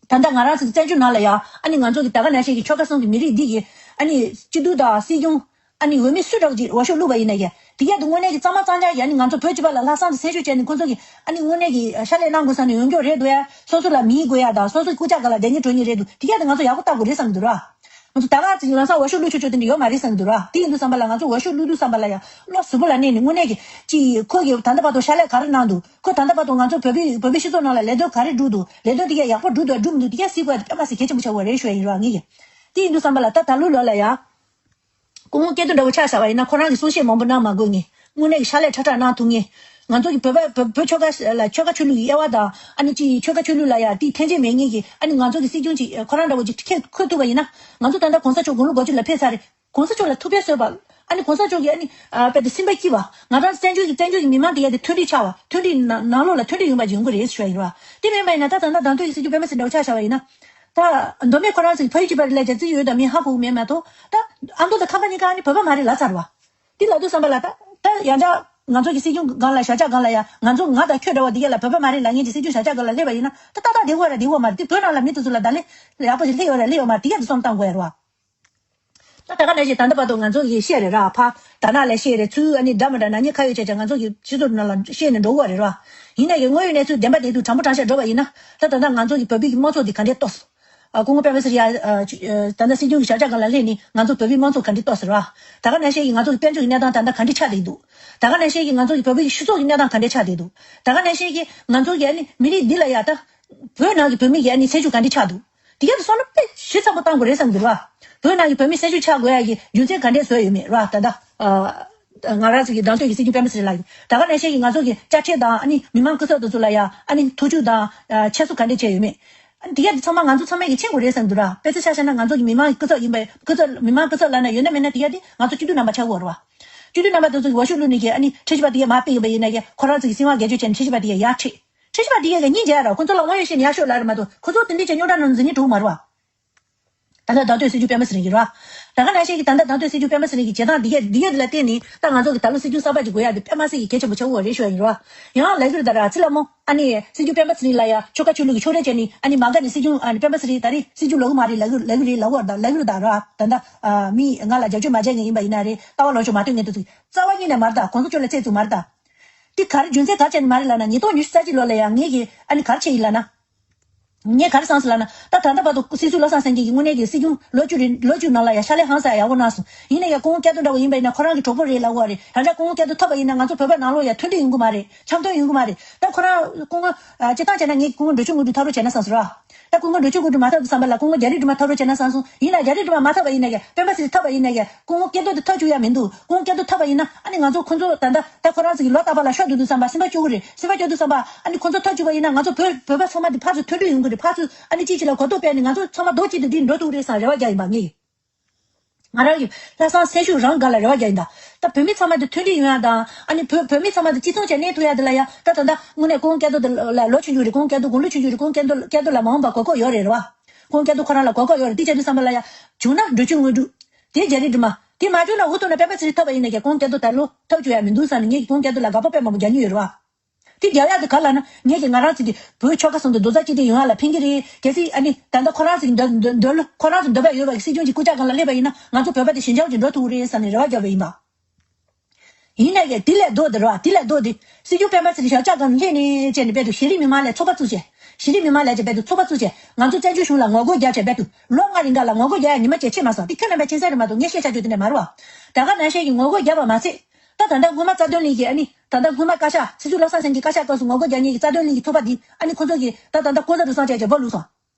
ད་ལྟ་ང་རང་ཚོ་གི་བཙན་བྱོལ་ནང་ལ་ཡ་ཨ་ནི་ང་ཚོ་གི་ད་ག་ནང་བཞིན་གྱི་ཆོལ་ཁ་གསུམ་གྱི་མི་རིགས་འདི་གི་ཨ་ནི་སྤྱི་འཐུས་དང་སྲིད་སྐྱོང་ཨ་ནི་འོས་མི་སུ་འདྲ་བོ་ཅིག་འོས་ཤོག་བླུགས་པ་ཡིན་ན་ཡ། དེ་གས་དེ་དངོས་གནས་ཀྱི་གཙང་མ་གཙང་རྐྱང་གི་ཨ་ནི་ང་ཚོ་བོད་སྤྱི་པ་ལ་ལྷག་བསམ་དང་སེམས་ཤུགས་བྱས་ནས་ཁོང་ཚོ་གི་ཨ་ནི་དངོས་གནས་ཀྱི་ཕྱག་ལས་གནང་དགོས་ས་ནི་ཡོང་རྒྱུ་རེད་འདུག་ཡ། སོ་སོ་ལ་མིའི་དགོས་ཡ་དང་སོ་སོའི་རྐུབ་བཀྱག་སྒང་ལ་བསྡད་ཉེན་འགྲོ་ཉེན་རེད་འདུག་དེ་གས་དེ་ང་ཚོ་ཡག་པོ་བལྟ་དགོས་རེད་བསམ་གྱི་འདུག་ར། ང་ཚོ་ད་ག་ཅིག་ལམ་སང་འོས་ཤོག་བླུགས་ཆོག་ཆོག་དེ་འདྲ་ཡོད་མ་རེད་བསམ་གྱི་འདུག་ར། དེ་ཡིན་དུས་ཙམ་པ་ལ་ང་ཚོ་འོས་ཤོག་བླུགས་དུས་ཙམ་པ་ལ་ཡ་བློ་གཟུ་བོ་ལ་གནས་ནས་དངོས་གནས་ཀྱི་ཅིག་ཁོ་གི་ད་ལྟ་བར་དུ་ཕྱག་ལས་ག་རེ་གནང་འདུག་ཁོ་ད་ལྟ་བར་དུ་ང་ཚོ་བོད་པའི་བོད་པའི་སྤྱི་ཚོགས་ནང་ལ་ལས་དོན་ག་རེ་བསྒྲུབས་འདུག་ལས་དོན་དེ་གས་ཡག་པོ་བསྒྲུབས་འདུག་བསྒྲུབས་མི་འདུག་དེ་གས་གཟིགས་དགོས་ཡ་དེ་དཔེ་མ་སྲིད་གལ་ཆེན་པོ་ཆགས་ཡོད་རེད་ཞུ་ཡ་ཡིན་ར་ངེད་ཀྱིས། དེ་ཡིན་དུས་ཙམ་པ་ལ་ད་ད་ལོ་ལོ་ལ་ཡ། སྐུ་ངོ་སྐལ་རྡོར་འདྲ་བོ་ཆ་བཞག་པ་ཡིན་ན་ཁོ་རང་གི་གསུང་བཤད་མང་པོ་གནང་མ་དགོས་ངེས། དངོས་གནས་ཀྱི་ཕྱག་ལས་ཁྲ་ཁྲ་གནང་ཐུབ་ངེས། ང་ཚོ་གི་བོད་པ་བོད་བོད་ཆོལ་ཁ་ལ་ཆོལ་ཁ་ཆོས་ལུགས་ཀྱི་དབྱེ་བ་དང་ཨ་ནི་ཅིག་ཆོལ་ཁ་ཆོས་ལུགས་ལ་ཡ་དེ་འཐེན་འཁྱེར་མེད་ངེས་ཀྱི་ཨ་ནི་ང་ཚོ་གི་སྲིད་སྐྱོང་ཅིག་ཁོ་རང་འདྲ་བོ་ཅིག་འཁྱེར་འཁོད་ཐུབ་པ་ཡིན་ན། ང་ཚོ་ད་ལྟ་གོང་ས་མཆོག་དགུང་ལོ་དགུ་བཅུ་ལ་ཕེབས་ཚར་རེད། གོང་ས་མཆོག་ལ་ཐུགས་ཕན་གསོས་པ། ཨ་ནི་གོང་ས་མཆོག་གིས་ཨ་ནི་ཨ་དཔེ་དེ་སེམས་པ་སྐྱིད་པ། ང་རང་བཙན་བྱོལ་གྱི་བཙན་བྱོལ་གྱི་མི་མང་དེ་ཡ་དེ་མཐུན་སྒྲིལ་ཆགས་པ། མཐུན་སྒྲིལ་ནང་ནང་ལོགས་ལ་མཐུན་སྒྲིལ་ཡོང་པ་ཅིག་ཡོང་གི་རེད་ཞུ་བ་ཡིན་ར། དེ་མིན་པ་ཡིན་ན་ད་ད་ལྟ་བདམས་ཐོན་གྱི་སྲིད་སྐྱོང་སྤེན་པ་ཚེ་རིང་འདྲ་བོ་ཆ་བཞག་པ་ཡིན་ན། ད་མདོ་སྨད་ཁོ་རང་ཚོའི་ཕ་ཡུལ་གཅིག་པ་རེད་ལབ་ཀྱང་བརྩི་གི་ཡོད་དམ་མེད་ཧ་གོ་གི་མེད་མ་གཏོགས། ད་ཨ་མདོ་དང་ཁམས་པ་གཉིས་ཀ་ཨ་ནི་བོད་པ་མ་རེད་ལབ་ཚར་བ། དེ་ལབ་དུས་ཙམ་པ་ལ་ད་ད་ཡང་བསྐྱར་ང་ཚོ་གི་སྲིད་སྐྱོང་སྒང་ལ་བཞག་བཞག་སྒང་ལ་ཡང་ང་ཚོ་ང་དང་ཁྱོད་འདྲ་བ་འདི་ག་ལ་བོད་པ་མ་རེད་ལབ་མཁན་གྱི་སྲིད་སྐྱོང་བཞག་བཞག་སྒང་ལ་སླེབས་པ་ཡིན་ན་ད་ཏག་ཏག་བསྡད་ཡོད་རེད་བསྡད་ཡོད་མ་རེད། དེ་བོད་ནང་ལ་མི་དེ་ཚོ་ལ་ད་ལེ་ཡག་པོ་ཞིག་སླེབས་ཡོད་རེད་སླེབས་ཡོད་མ་རེད། དེ་ག་དེ་བསམ་བཏང་དགོས་ཡ་རེད་བ། ད་ད་ག་ནང་བཞིན་ད་ལྟ་བར་དུ་ང་ཚོ་གིས་བཤད་རེད་ར་ཕ། ད་ནང་ལ་བཤད་རེད་ཚུལ་ཨ་ནི་འདྲ་མི་འདྲ་ནག་ཉེས་ཁ་ཡོད་བྱས་བྱས་ང་ཚོ་གི་སྤྱི་ཚོགས་ནང་ལ་བཤད་ནས་འགྲོ་གི་རེད་ར། ཡིན་ན་ཡང་དངོས་ཡོད་གནས་ཚུལ་བདེན་པ་བདེན་ཐུག་དྲང་པོ་དྲང་བཞག་འགྲོ་བ་ཡིན་ན་ད་ད་ལྟ་ང་ཚོ་གི་བོད་པའི་གི་དམངས་གཙོ་འདི་ག་འདྲས་གཏོར་སོང་། ཨ་སྐུ་ངོ་སྤེན་པ་ཚེ་རིང་ཡ་ཨ་ཅི་ཨ་ད་ལྟ་སྲིད་སྐྱོང་གི་བྱ་བྱ་གང་ལ་སླེབས་ནས་ང་ཚོ་བོད་པའི་དམངས་གཙོ་ག་འདྲས་གཏོར་ཟེར་བ། ད་ག་ནང་བཞིན་གྱི་ང་ཚོ་གི་དཔལ་འབྱོར་གྱི་གནས་སྟངས་ད་ལྟ་ག་འདྲས་ཆགས་བསྡད་འདུག་ད་ག་ནང་བཞིན་གྱི་ང་ཚོ་གི་བོད་པའི་གི་སྤྱི་ཚོགས་ཀྱི་གནས་སྟངས་ག་འདྲས་ཆགས་བསྡད་འདུག་ད་ག་ནང་བཞིན་གྱི་ང་ཚོ་གི་ཨ་ནི་མི་རིགས་འདི་ལ་ཡ་ད་བོད་ནང་གི་བོད་མི་གི་ཨ་ནི་སེམས་ཤུགས་ག་འདྲས་ཆགས་འདུག་དེ་ག་དུ་སོང་ན་དཔེ་ཞིབ་ཚགས་པོ་བཏང་དགོས་རེད་བསམ་འདུག་བ། བོད་ནང་གི་བོད་མི་སེམས་ཤུགས་ཆག་དགོས་ཡ་གི་རྒྱུ་མཚན་ག་འདྲས་བཟོས་ཡོད་མེད་ར་ད་ལྟ་ཨ། ང་རང་ཚོ་གི་བདམས་ཐོན་གྱི་སྲིད་སྐྱོང་སྤེན་པ་ཚེ་རིང་ལགས་ཀྱིས་ད་ག་ནང་བཞིན་གྱི་ང་ཚོ་གི་དཔྱ་ཁྲལ་དང་ཨ་ནི་མི་མང་སྐུ་ཚབ་དེ་ཚོ་ལ་ཡ་ཨ་ནི་ཐུགས་ཆུ་དང་ཨ་ཁྱད་གསོད་ག་འདྲས་བྱས་ཡོད་མེད། ཨ་ནི་དེ་ག་དེ་ཚང་མ་ང་ཚོ་ཚང་མས་ཀྱི་མཁྱེན་དགོས་རེད་བསམ་འདུག་ར། དཔེ་ཆ་ཆ་བཞག་ན་ང་ཚོ་གི་མི་མང་གི་སྐུ་ཚབ་ཡིན་པའི་སྐུ་ཚབ་མི་མང་སྐུ་ཚབ་ལབ་ན་ཡོད་ན་མེད་ན་དེ་ག་དེ་ང་ཚོ་སྤྱི་འཐུས་རྣམ་པ་ཆགས་ཀྱི་ཡོད་རེད་བ། སྤྱི་འཐུས་རྣམ་པ་དེ་ཚོ་གི་འོས་ཤོག་བླུགས་ནས་ཀྱི་ཨ་ནི་ཁྲིམས་ཞིབ་པ་དེ་ག་མར་ཕུད་ཡིན་པ་ཡིན་ན་ཀྱི་ཁོ་རང་ཚོ་གི་སྲིད་དབང་སྒེར་གཅོད་བྱས་ནས་ཁྲིམས་ཞིབ་པ་དེ་ག་ཡར་ཁྲིད། ཁྲིམས་ཞིབ་པ་དེ་ག་གི་སྙིང་རྗེ་ཡ་ར་ཁོ་ཚོ་ལ་དབང་ཡོད་བཤད་ནས་ཡར་ཤོག་ལབ་རེད་མ་གཏོགས་ཁོ་ཚོ་དེ་འདྲས་ཀྱི་རྙོག་དྲ་ནང་འཛུལ་སྙིང་བྲོ་མ་རེད་བ། ད་ལྟ་བདམས་ཐོན་སྲིད་སྐྱོང་སྤེན་པ་ཚེ་རིང་གིས་རེད་བ། ད་ག་ནང་བཞིན་གྱི་ད་ལྟ་བདམས་ཐོན་སྲིད་སྐྱོང་སྤེན་པ་ཚེ་རིང་གི་བྱེད་སྟངས་འདི་གས་འདི་གས་འདི་ལ་བརྟེན་ནས་ད་ང་ཚོ་གི་ད་ལོ་སྲིད་སྐྱོང་གསར་པ་ཅིག་དགོས་ཡ་དེ་དཔེ་མ་སྲིད་ཀྱི་གལ་ཆེན་པོ་ཆགས་ཡོད་རེད་ཞུ་ཡ་ཡིན་རེད་བ། ཡང་ལབ་ཀྱི་རེད་ད་ར་ཚེ་ལྷ་མོ་ཨ་ནི་སྲིད་སྐྱོང་སྤེན་པ་ཚེ་རིང་ལ་ཡ་ཆོལ་ཁ་ཆོས་ལུགས་ཀྱི་ཕྱོགས་རིས་བྱས་ནས་ཨ་ནི་མ་དགའ་ནས་སྲིད་སྐྱོང་ཨ་ནི་སྤེན་པ་ཚེ་རིང་ད་རེས་སྲིད་སྐྱོང་ལོག་གི་མ་རེད་ལབ་ཀྱི་ལབ་ཀྱི་རེད་ལབ་ཀྱི་རེད་ད་ལབ་ཀྱི་རེད་ད་ར་ད་ལྟ་ཨ་མི་ང་ལ་རྒྱབ་སྐྱོར་མ་བྱས་མཁན་ཡིན་པ་ཡིན་ན་རེད་ལྟ་བ་ལོག་ཕྱོགས་མ་ལྟོས་མཁན་དེ་ཚོ་རྩ་བ་ཉིད་ནས་མ་རེད་ད་གོང་ས་མཆོག་ལ་རྩིས་ཚུགས་མ་རེད་ད། དེ་ག་རེ་རྒྱུ་མཚན་ག་རེ་བྱས་ནས་མ་རེད་ལབ་ན་ཉིས་སྟོང་ཉི་ཤུ་རྩ་གཅིག་ལོ་ལ་ཡང་ངེད་ཀྱིས་ཨ་ནི་ག་རེ་བྱས་ཡིན་ལབ་ན། ངས་ག་རེ་བསམ་སོང་ལབ་ན་ད་ད་ལྟ་བར་དུ་སྲིད་ཟུར་བློ་བཟང་སེང་གེ་གིས་དངོས་གནས་ཀྱི་སྲིད་སྐྱོང་ལོ་བཅུ་རེ་ལོ་བཅུ་ནང་ལ་ཡང་ཕྱག་ལས་ཧང་སང་ཡག་པོ་གནང་སོང་ཡིན་ན་ཡང་སྐུ་ངོ་སྐལ་རྡོར་འདྲ་བོ་ཡིན་པ་ཡིན་ན་ཁོ་རང་གི་གྲོགས་པོ་རེད་ལབ་དགོས་རེད་ཡང་འདྲ་སྐུ་ངོ་སྐལ་རྡོར་ཐོབ་པ་ཡིན་ན་ང་ཚོ་བོད་པ་ནང་ལོགས་ཡང་མཐུན་སྒྲིལ་ཡོང་གི་མ་རེད་འཆམ་མཐུན་ཡོང་གི་མ་རེད་ད་ཁོ་རང་སྐུ་ངོ་ཨ་སྤྱིར་བཏང་བྱས་ན་ངས་སྐུ་ངོ་འགྲོ་ཆུ་དངོས་གྲུབ་ཐབས་རོགས་བྱས་ན་བསམ་སོང་ར་ད་སྐུ་ངོ་འགྲོ་ཆུ་དངོས་གྲུབ་མ་ཐོབ་དུས་ཙམ་པ་ལ་སྐུ་ངོ་རྒྱ་རི་སྒྲོལ་མ་ཐབས་རོགས་བྱས་ན་བསམ་སོང་ཡིན་ན་རྒྱ་རི་སྒྲོལ་མ་མ་ཐོབ་པ་ཡིན་ན་ཡང་སྤེན་པ་ཚེ་རིང་ཐོབ་པ་ཡིན་ན་ཡང་སྐུ་ངོ་སྐལ་རྡོར་དེ་ཐོབ་བཅུག་ཡ་མི་འདུག་སྐུ་ངོ་སྐལ་རྡོར་ཐོབ་པ་ཡིན་ན་ཨ་ནི་ང་ཚོ་ཁོ་ཚོ་ད་ལྟ་ད་ཁོ་རང་ཚོ་གི་ལོ་རྟག་པར་ལ་ཤོག་འདུག་དུས་ཙམ་པ་སེམས་པ་སྐྱོ་གི་རེད། སེམས་པ་སྐྱོ་དུས་ཙམ་པ་ཨ་ནི་ཁོ་ཚོ་ཐག་གཅོད་པ་ཡིན་ན་ང་ཚོ་བོད་བོད་པ་ཚང་མ་འདི་ཕར་ཚུར་མཐུན་སྒྲིལ་ཡོང་གི་རེད། ཕར་ཚུར་ཨ་ནི་གཅིག་གཅིག་ལ་གོ་རྟོགས་སྤེལ་ནས་ང་ཚོ་ཚང་མ་རྡོག་གཅིག་ཏུ་འདི་འགྲོ་ཐུབ་རེད་བསམ་རེ་བ་རྒྱག་ཡིན་པ་ངས། ང་རང་གི་ལྷག་བསམ་སེམས་ཤུགས་རང་སྒང་ལ་རེ་བ་རྒྱག་ཡིན་ད། ད་བོད་མི་ཚང་མ་འདི་མཐུན་སྒྲིལ་ཡོང་ཡ་དང་ཨ་ནི་བོད་བོད་མི་ཚང་མ་འདི་གཅིག་མཚུངས་བྱས་གནས་ཐུབ་ཡ་འདི་ལ་ཡ་ད་ད་ད་དངོས་གནས་སྐུ་ངོ་སྐལ་རྡོར་འདི་ལ་ལོ་ཆུང་ཆུང་རེད། སྐུ་ངོ་སྐལ་རྡོར་དགུང་ལོ་ཆུང་ཆུང་རེད། སྐུ་ངོ་སྐལ་རྡོར་སྐལ་རྡོར་ལ་མ་འོངས་པ་གོ་སྐབས་ཡོད་རེད་རེད་བ། སྐུ་ངོ་སྐལ་རྡོར་ཁོ་རང་ལ་གོ་སྐབས་ཡོད་རེད། དེ་བྱས་དུས་ཙམ་པ་ལ་ཡ་བྱུང་ན་འགྲོ་ཆུ་དངོས་གྲུབ། དེ་རྒྱ་རི་སྒྲོལ་མ། དེ་མ་བྱུང་ན་འུ་ཐུག་ན་སྤེན་པ་ཚེ་རིང་ཐོབ་པ་ཡིན་ན་ཀྱང་སྐུ་ངོ་སྐལ་རྡོར་ད་ལོ་ཐོབ་བཅུག་ཡ་མི་འདུག་བསམ་ནས་ངས་ཀྱི་སྐུ་ངོ་སྐལ་རྡོར་ལ་དགའ་པོ་དཔེ་མང་པོ་རྒྱག་མྱོང་ཡོད་རེད་བ། དེ་རྒྱག་ཡ་དེ་ག་ལ་ན་ངས་ཀྱི་ང་རང་ཚོ་གི་བོད་ཆོལ་ཁ་གསུམ་དུ་རྡོག་རྩ་གཅིག་སྒྲིལ་ཡོང་ཡ་ལ་ཕན་གྱི་རེད། གལ་སྲིད་ཨ་ནི་ད་ལྟ་ཁོ་རང་ཚོ་གི་འདོད་འདོད་འདོད་བློ་ཁོ་རང་ཚོ་འདོད་པ་ཡོད་པ་གི་སྲིད་སྐྱོང་གི་སྐུ་ཕྱྭ་སྒང་ལ་སླེབས་པ་ཡིན་ན་ང་ཚོ་བོད་པ་དེ་ཞི་འཇམ་གྱིས་འགྲོ་ཐུབ་ཀྱི་རེད་བསམ་ནས་རེ་བ་རྒྱག་པ་ཡིན་པ། ཡིན་ན་ཡང་དེ་ལས་ལྡོག་དེ་རེད་བ། དེ་ལས་ལྡོག་དེ་སྲིད་སྐྱོང་སྤེན་པ་ཚེ་རིང་ཞབས་བཅགས་སྒང་ནས་སླེབས་ནས་བྱས་ནས་དཔེ་དུ་གཞི་རིམ་མི་མང་ལ་ཚོགས་པ་བཙུགས་བྱས། གཞི་རིམ་མི་མང་ལ་བྱས་དཔེ་དུ་ཚོགས་པ་བཙུགས་བྱས་ང་ཚོ་བཙན་བྱོལ་གཞུང་ལ་ངོ་རྒོལ་རྒྱག་བྱས་དཔེ་དུ་ལོ་ལྔ་རིང་ག་ལ་ངོ་རྒོལ་རྒྱག་ཡ་ཉི་མ་བཅས་ཆད་མ་སོང་། དེ་ཁྱོད་རྣམ་པས་མཁྱེན་གསལ་རེད་མ་གཏོགས་ངས་བཤད་བྱ་རྒྱུ་དེ་འདྲ་མ་རེད་བ། ད་ག་ནང་བཞིན་གྱི་ངོ་རྒོལ་རྒྱབ་པ་མ་ཚད། ད་ད་ལྟ་སྔོན་མ་རྩ་དོན་གླིང་གི་ཨ་ནི་ད་ལྟ་སྔོན་མ་བཀའ་ཤག་སྲིད་ཟུར་བློ་བཟང་སེང་གེ་བཀའ་ཤག་སྐབས་སུ་ངོ་རྒོལ་རྒྱག་མཁན་གྱི་རྩ་དོན་གླིང་གི་ཚོགས་པ་འདི་ཨ་ནི་ཁོ་ཚོ་གིས་ད་ད་ལྟ་ལྐོག་ཟ་རུལ་སུངས་བྱས་བྱས་སྦོ་ལུག་སོང་།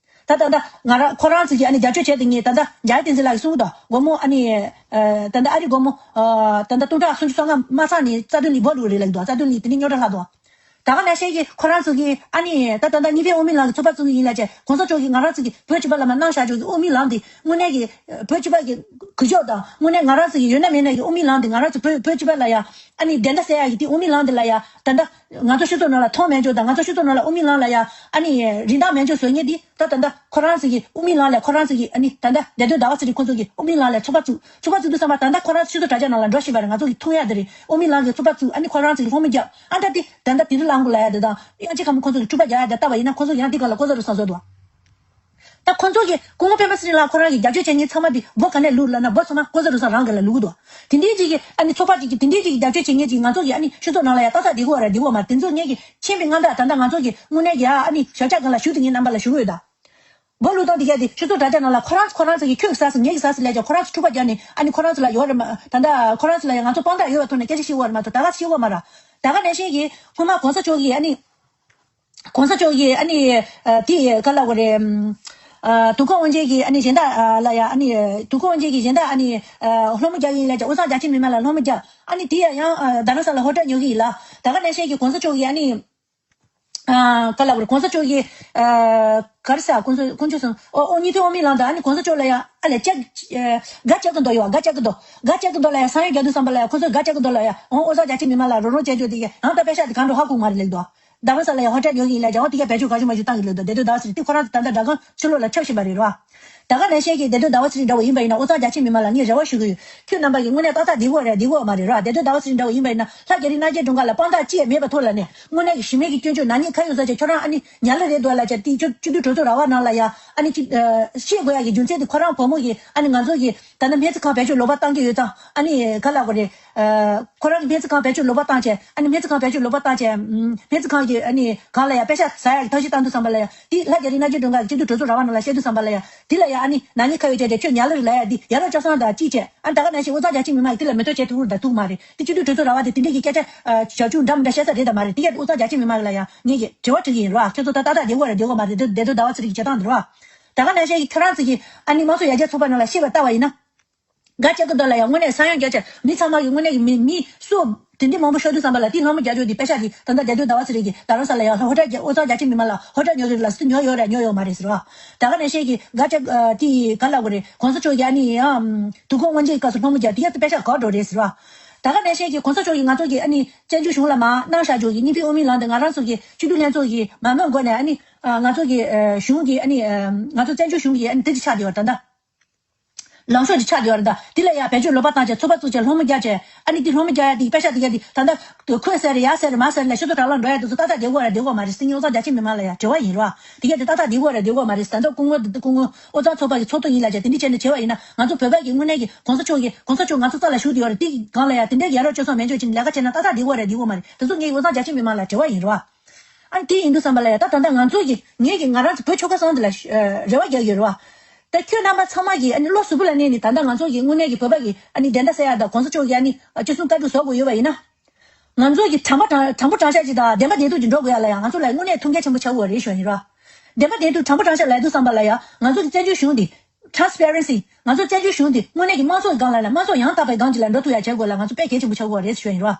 ད་ད་ད་ང་རང་ཁོ་རང་ཚོ་གིས་ཨ་ནི་རྒྱབ་སྐྱོར་བྱས་ཏེ་ངས་ད་ད་འཇམ་དབྱངས་བསྟན་འཛིན་ལགས་ཀྱིས་གསུངས་འདུག་སྒོར་མོ་ཨ་ནི་ད་ད་ཨ་རི་སྒོར་མོ་ད་ད་སྟོང་ཕྲག་སུམ་ཅུ་སོ་ལྔ་མ་ཚང་ནས་རྩ་དོན་གླིང་སྦོ་ལུག་རེད་ལབ་འདུག་རྩ་དོན་གླིང་དེ་ནས་རྙོག་དྲ་ལྷག་འདུག་ད་ག་ནང་བཞིན་གྱི་ཁོ་རང་ཚོ་གིས་ཨ་ནི་ད་ད་ད་གཉིས་ཕན་དབུ་མའི་ལམ་གྱི་ཚོགས་པ་བཙུགས་ཀྱི་ཡིན་ལབ་བྱས་གོང་ས་མཆོག་གིས་ང་རང་ཚོ་གི་བོད་སྤྱི་པ་ལ་མ་གནང་བཞག་ཆོག་གི་དབུ་མའི་ལམ་དེ་དངོས་གནས་ཀྱི་བོད་སྤྱི་པ་གི་གུས་ཕྱོགས་དང་དངོས་གནས་ང་རང་ཚོ་གི་ཡོད་ན་མེད་ན་གི་དབུ་མའི་ལམ་དེ་ང་རང་ཚོ་བོད་བོད་སྤྱི་པ་ལ་ཡ་ཨ་ནི་བདེན་མཐའ་གསལ་ཡ་གི་དེ་དབུ་མའི་ལམ་དེ་ལ་ཡ་ད་ད་ང་ཚོ་སྤྱི་ཚོགས་ནང་ལ་མཐོང་མེད་ཆོག་དང་ང་ཚོ་སྤྱི་ཚོགས་ནང་ལ་དབུ་མའི་ལམ་ལ་ཡ་ཨ་ནི་རིན་ཐང་མེད་ཆོག་བཟོ་མཁན་དེ་ད་ད་ད་ཁོ་རང་ཚོ་གི་དབུ་མའི་ལམ་ལ་ཁོ་རང་ཚོ་གི་ཨ་ནི་ད་ད་རྒྱ་སྟོན་ཟླ་བ་ཚེ་རིང་ཁོ་ཚོ་གི་དབུ་མའི་ལམ་ལ་ཚོགས་པ་བཙུགས། ཚོགས་པ་བཙུགས་དུས་ཙམ་པ་ད་ལྟ་ཁོ་རང་ཚོ་སྤྱི་ཚོགས་དྲ་རྒྱ་ནང་ལ་འགྲོ་བཞིན་པ་རེད། ང་ཚོ་གི་མཐོང་ཡ་དེ་རེད། དབུ་མའི་ལམ་གྱི་ཚོགས་པ་བཙུགས། ཨ་ནི་ཁོ་རང་ཚོ་གི་ལྷོང་མོ་རྒྱབ། ཨ་ད་དེ་ད་ལྟ་དེ་རིང་ལངས་དགོས་ལབ་ཡ་དེ་དང་དབྱངས་ཅན་ཁ་མོ་ཁོ་ཚོ་གི་འཁྲུག་པ་རྒྱག་ཡ་དེ་ལྟ་བ་ཡིན་ན་ཁོ་ཚོ་ཡང་དེ་ག་ལ་ལྐོག་ཟ་རུལ་སུངས་བཟོ་འདུག་ད་ཁོ་ཚོ་གི་སྐུ་ངོ་སྤེན་པ་ཚེ་རིང་ལགས་ཁོ་རང་གི་རྒྱབ་སྐྱོར་བྱེད་མཁན་ཚང་མ་དེ་སྦོ་ག་ནས་ལུག་ལབ་ན་སྦོ་ཚང་མ་ལྐོག་ཟ་རུལ་སུངས་རང་གི་ལ་ལུག་འདུག་དེ་འདྲའི་ཅིག་གི་ཨ་ནི་ཚོགས་པ་ཅིག་གི་དེ་འདྲའི་ཅིག་གི་རྒྱབ་སྐྱོར་བྱེད་མཁན་ཅིག་ང་ཚོ་གི་ཨ་ནི་སྤྱི་ཚོགས་ནང་ལ་ཡ་ཏག་ཏག་བསྡད་དགོས་པ་རེད། བསྡད་དགོས་པ་མ་རེད། དེ་ཚོ་ངས་ཀྱི་མཁྱེན་པའི་མངའ་བདག་ད་ལྟ་ང་ཚོ་གི་དངོས་གནས་ཀྱི་ཨ་ནི་ཞབས་བཅགས་སྒང་ལ་བཞུགས་དེ་ངའི་རྣམ་པ་ལ་ཞུ་གི་ཡོད་ད། སྦོ་ལུག་སྟངས་དེ་ག་དེ་སྤྱི་ཚོགས་དྲ་རྒྱ་ནང་ལ་ཁོ་རང་ཁོ་རང་ཚོ་གི་ཁྱོད་ཀྱི་ཟ་ཟིག་ངེད་ཀྱི་ཟ་ཟིག་ལས་ཀྱང་ཁོ་རང་ཚོ་འཁྲུག་པ་རྒྱག་ནས་ཨ་ནི་ཁོ་རང་ཚོ་ལ་ཡོད་རེད་མ་ད་ལྟ་ཁོ་རང་ཚོ་ལ་ཡང་ང་ཚོ་དཔང་རྟགས་ཡོད་པ་ཐོག་ནས་སྐད་ཆ་བཤད་དགོས་རེད་མ་གཏོགས་ད་ག་བཤད་དགོས་མ་ར། ད་ག་ནང་བཞིན་གྱི་སྔོན་མ་གོང་ས་མཆོག་གིས་ཨ་ནི། གོང་ས་མཆོག་གིས་ཨ་ནི་ཨ་དེ་ག་ལབ་དགོས་རེད། ཨ་དུས་འཁོར་དབང་ཆེན་གྱི་ཨ་ནི་གཞན་དག་ཨ་ལ་ཡ་ཨ་ནི་དུས་འཁོར་དབང་ཆེན་གྱི་གཞན་དག་ཨ་ནི་ཨ་སློང་མོ་རྒྱག་ཡིན་ལས་ཀྱང་དབུས་གཙང་རྒྱ་ཆེ་མི་མང་ལ་སློང་མོ་རྒྱག་ཨ་ནི་དེ་ཡ་ཡང་ཨ་རྡ་རམ་ས་ལ་ཧོ་ཊེལ་ཉོ་གི་ཡིན་ལ། ད་ག་ནང་བཞིན་གྱི་གོང་ས་མཆོག་གིས་ཨ་ནི། ཨ་ག་ལབ་དགོས་རེད། གོང་ས་མཆོག་གིས་ཨ་ག་རེ་ཟེར་གོང་ས་དཀོན་མཆོག་གསུམ་ཨོ་ཨོ་གཉིས་ཐོན་དབུ་མའི་ལམ་དང་ཨ་ནི་གོང་ས་མཆོག་ལ་ཡ་ཨ་ལས་ཅག་ཨ་དགའ་ཅག་གི་མདོ་ཡོད་བ། དགའ་ཅག་གི་མདོ་དགའ་ཅག་གི་མདོ་ལ་ཡ་ས་ཡོམ་རྒྱག་དུས་ཙམ་པ་ལ་ཡ་ཁོ་ཚོས་དགའ་ཅག་གི་མདོ་ལ་ཡ་ཨོ་དབུས་གཙང་རྒྱ་ཆེ་མི་མང་ལ་རོགས་རོགས་བྱས་རྒྱུ་དེ་ག་ཡང་ད་པེ་ཤག་དེ་གང་འགྲོ་ཧ་གོ་མ་རེད་ལེགས་འདུག་རྡ་རམ་ས་ལ་ཡང་ཧོ་ཊེལ་ཉོ་གི་ཡིན་ལབ་ཀྱང་འོ་དེ་ག་བེད་སྤྱོད་གང་བྱུང་མང་བྱུང་བཏང་གི་ལོས་དོ། བདེ་སྡོད་ཟླ་བ་ཚེ་རིང་དེ་ཁོ་རང་ཚོ་ད་ལྟ་སྦྲག་སྒང་ཕྱི་ལོགས་ལ་ཁྱབ་བཞིན་པ་རེད་རོ། ད་ག་ནང་བཞིན་གྱི་བདེ་སྡོད་ཟླ་བ་ཚེ་རིང་འདྲ་བོ་ཡིན་པ་ཡིན་ན་ཨོ་ཚང་རྒྱ་ཆེ་མི་མང་ལ་ངས་རེ་བ་ཞུ་གི་ཡོད། ཁྱོད་རྣམ་པ་གིས་དངོས་གནས་ཏག་ཏག་བདེ་པོ་རེད་བདེ་པོ་མ་རེད་རོ། བདེ་སྡོད་ཟླ་བ་ཚེ་རིང་འདྲ་བོ་ཡིན་པ་ཡིན་ན་ལྷ་རྒྱ་རི་སྣ་བརྒྱའི་སྒྲོན་ཁ་ལ་དཔང་རྟགས་ཅི་ཡང་མེད་པ་ཐོག་ལ་ནས་དངོས་གནས་ཀྱི་ཞི་མི་གི་སྐྱོན་བརྗོད་ནག་ཉེས་ཁ་གཡོག་ཟེར་བྱས་ཁྱོད་རང་ཨ་ནི་ཉལ་ལ་རེད་འདུག་ལབ་བྱས་དེ་སྤྱི་སྤྱི་འཐུས་གྲོས་ཚོགས་ར་བ་ནང་ལ་ཡ་ཨ་ནི་ཅི་ཤེས་དགོས་ཡ་གི་རྒྱུ་མཚན་དེ་ཁོ་རང་བུ་མོ་གིས་ཨ་ནི་ང་ཚོ་གི་ད་ནི་སྨན་རྩིས་ཁང་བེད་སྤྱོད་ལོག་པ་བཏང་གི་ཡོད་ཙང་ཨ་ནི་ག་ལབ་དགོས་རེད། ཁོ་རང་གི་སྨན་རྩིས་ཁང་བེད་སྤྱོད་ལོག་པ་བཏང་བྱས་ཨ་ནི་སྨན་རྩིས་ཁང་བེད་སྤྱོད་ལོག་པ་བཏང་བྱས་སྨན་རྩིས་ཁང་གི་ཨ་ནི་གང་ལ་ཡ་པེ་ཤ་ཟ་ཡ་གི་ཐབས་ཤེས་བཏང་དུས་ཙམ་པ་ལ་ཡ་དེ་ལྷ་རྒྱ་རི་སྣ་བརྒྱའི་སྒྲོན་ཁ་གི་སྤྱི་འཐུས་གྲོས་ཚོགས་ར་བ་ནང་ལ་བཤད་དུས་ཙམ་པ་ལ་ཡ་དེ་ལ་ཡ་ཨ་ནི་ནག་ཉེས་ཁ་གཡོག་བྱས་ཏེ་ཁྱོད་ཉལ་ལ་རེད་ལབ་ཡ་དེ་ཡ་རབས་སྐྱོ་སང་དང་ཅི་བྱས་ཨ་ནི་ད་ག་ནང་བཞིན་ཨོ་ཚང་རྒྱ་ཆེ་མི་མང་གི་དེ་ལ་མེ་ཏོག་བྱས་ཐུབ་རེད་ད་ཐུབ་མ་རེད། དེ་སྤྱི་འཐུས་གྲོས་ཚོགས་ར་བ་དེ་དེ་འདྲས་ཀྱི་སྐད་ཆ་བྱ་ཆུང་འདྲ་མི་འདྲ་བཤད་ས་རེད་ད་མ་རེད། དེ་ཡ་ཨོ་ཚང་རྒྱ་ཆེ་མི་མང་ལ་ཡ་ངེད་ཀྱི་དྲི་བ་དྲི་གི་ཡིན་རོ། ཁྱོད་ཚོ་ད་ཏག་ཏག་བདེ་པོ་རེད་བདེ་པོ་མ་རེད་བདེ་སྡོད་ཟླ་བ་ཚེ་རིང་གི་བྱེད་སྟངས་འདི་རོ། ད་ག་ནང་བཞིན་གྱི་ཁྱོད་རང་ཚོ་གིས་ཨ་ནི་དམངས་གཙོ་ཡར་རྒྱས་ཚོགས་པ་ནང་ལ་ཤེས་པ་ལྟ་བ་ཡིན་ན། ག་ཅག་གི་དོན་ལ་ཡང་དངོས་གནས་ས་ཡོམ་རྒྱག་ཆེད་མི་ཚང་མ་གི་དངོས་གནས་ཀྱི་མི་མི་སུ་དེ་འདྲའི་མང་པོ་ཤོར་དུས་ཙམ་པ་ལ་དེ་ལྷ་མོ་རྒྱ་ཅོ་དེ་པེ་ཤ་དེ་ད་ལྟ་བདེ་སྡོད་ཟླ་བ་ཚེ་རིང་གིས་རྡ་རམ་ས་ལ་ཡང་ཧོ་ཊེལ་རྒྱ་ཨོ་ཚང་རྒྱ་ཆེ་མི་མང་ལ་ཧོ་ཊེལ་ཉོ་གི་རེད་ལ་སུ་ཉོ་ཡོད་རེད་ཉོ་ཡོད་མ་རེད་ཟེར་བ། ད་ག་ནང་བཞིན་གྱི་ག་ཅག་དེ་ག་ལབ་དགོས་རེད་གོང་ས་མཆོག་གིས་ཨ་ནི་ཡང་དུས་འཁོར་དབང་ཆེན་གྱི་སྐབས་སུ་ལྷ་མོ་རྒྱ་དེ་ཡ་དེ་པེ་ཤ་ག་འགྲོ་རེད་ཟེར་བ། ད་ག་ནང་བཞིན་གྱི་གོང་ས་མཆོག་གིས་ང་ཚོ་གི་ཨ་ནི་བཙན་བྱོལ་གཞུང་ལ་མ་གནང་བཞག་རྒྱུ་གི་སྙིང་ཕུག་དབུ་མའི་ལམ་དེ་ང་རང་ཚོ་གི་སྤྱི་འཐུས་ལྷན་ཚོགས་ཀྱི་མ་མོས་སྒོ་ནས་ཨ་ནི་ང་ཚོ་གི་གཞུང་གི་ཨ་ནི་ང་ཚོ་བཙན་བྱོལ་གཞུང་གི་ཨ་ནི་དེ་ཅིག་ཆགས་བསྡད་ཡོད་ད་ལྟ། ལངས་ཕྱོགས་ཅིག་ཆགས་བསྡད་ཡོད་རེད་ད། དེ་ལ་ཡང་བེད་སྤྱོད་ལོག་པ་བཏང་བྱས་ཚོགས་པ་བཙུགས་བྱས་སློང་མོ་རྒྱག་བྱས་ཨ་ནི་དེ་སློང་མོ་རྒྱག་ཡ་དེ་པེ་ཤ་དེ་ག་དེ་ད་ལྟ་ཁོས་ཟེར་རེད་ཡ་ཟེར་རེད་མ་ཟེར་རེད་ལ་ཤི་ཚོ་དྲག་ལ་འགྲོ་ཡ་དེ་ཚོ་ཏག་ཏག་བསྡད་ཡོད་རེད་བསྡད་ཡོད་མ་རེད། སྲིད་སྐྱོང་ཚོ་རྒྱ་ཆེ་མི་མང་ལ་ཡང་དྲི་བ་ཡིན་རོགས། དེ་ག་དེ་ཏག་ཏག་བསྡད་ཡོད་རེད་བསྡད་ཡོད་མ་རེད། ད་ལྟ་སྐུ་ངོ་འདི་སྐུ་ངོ་ཨོ་ཚང་ཚོགས་པ་གི་ཚོགས་གཙོ་ཡིན་ལ་བྱས་དེ་འདྲ་བྱས་ནས་བྱས་པ་ཡིན་ན་ང་ཚོ་བོད་པ་གི་དངོས་གནས་ཀྱི་གོང་ས་མཆོག་གི་གོང་ས་མཆོག་ང་ཚོ་རྩ་ལ་བཞུགས་བསྡད་ཡོད་རེད། དེ་སྒང་ལ་ཡང་དེ་འདྲའི་ཡ་རབས་སྤྱོད་བཟང་མེད་ཆོག་ཅིག་ལས་ཀ་བྱས་ན་ཏག་ཏག་བསྡད་ཡོད་རེད་བསྡད་ཡོད་མ་རེད། དེ་ཚོ་ངས་ཨོ་ཚང་རྒྱ་ཆེ་མི་མང་ལ་དྲི་བ་ཡིན་རོགས། ཨ་ནི་དེ་ཡིན་དུས་ཙམ་པ་ལ་ཡ་ད་ད་ལྟ་ང་ཚོ་གི་ངེད་ཀྱི་ང་རང་ཚོ་བོད་ཆོལ་ཁ་གསུམ་དེ་ལ་ཨ་རེ་བ་རྒྱག་གི་ཡོད་རེད་བ། ད་ཁྱོད་རྣམ་པ་ཚང་མ་གིས་ཨ་ནི་བློ་གཟུ་བོ་ལ་གནས་ནས་ད་ལྟ་ང་ཚོ་གི་དངོས་གནས་ཀྱི་བོད་པ་གི་ཨ་ནི་བདེན་མཐའ་གསལ་ཡག་དང་གོང་ས་མཆོག་གི་ཨ་ནི་ཅི་གསུང་བཀའ་སྒྲུབ་བཟོ་དགོས་ཡོད་པ་ཡིན་ན། ང་ཚོ་གི་དྲང་པོ་དྲང་དྲང་པོ་དྲང་བཞག་ཅིག་དང་བདེན་པ་བདེན་ཐུག་ཅིག་འགྲོ་དགོས་ཡ་ལ་ཡང་ང་ཚོ་ལ་དངོས་གནས་མཐུན་རྐྱེན་ཆེན་པོ་ཆགས་ཀྱི་ཡོད་རེད་ཞུ་ཡ་ཡིན་ར། བདེན་པ་བདེན་ཐུག་དྲང་པོ་དྲང་བཞག་ལབ་དུས་ཙམ་པ་ལ་ཡང་ང་ཚོ་གི་བཙན་བྱོལ་གཞུང་འདི་transparency ང་ཚོ་བཙན་བྱོལ་གཞུང་འདི་དངོས་གནས་ཀྱི་དམངས་གཙོ་གི་སྒང་ལ་ལ་དམངས་གཙོ་ཡང་དག་པའི་སྒང་ཅིག་ལ་འགྲོ་ཐུབ་ཡ་བྱེད་དགོས་ལ་ང་ཚོ་དཔེ་གལ་ཆེན་པོ་ཆགས་ཀྱི་ཡོད་རེད་ཞུ་ཡ་ཡིན་ར།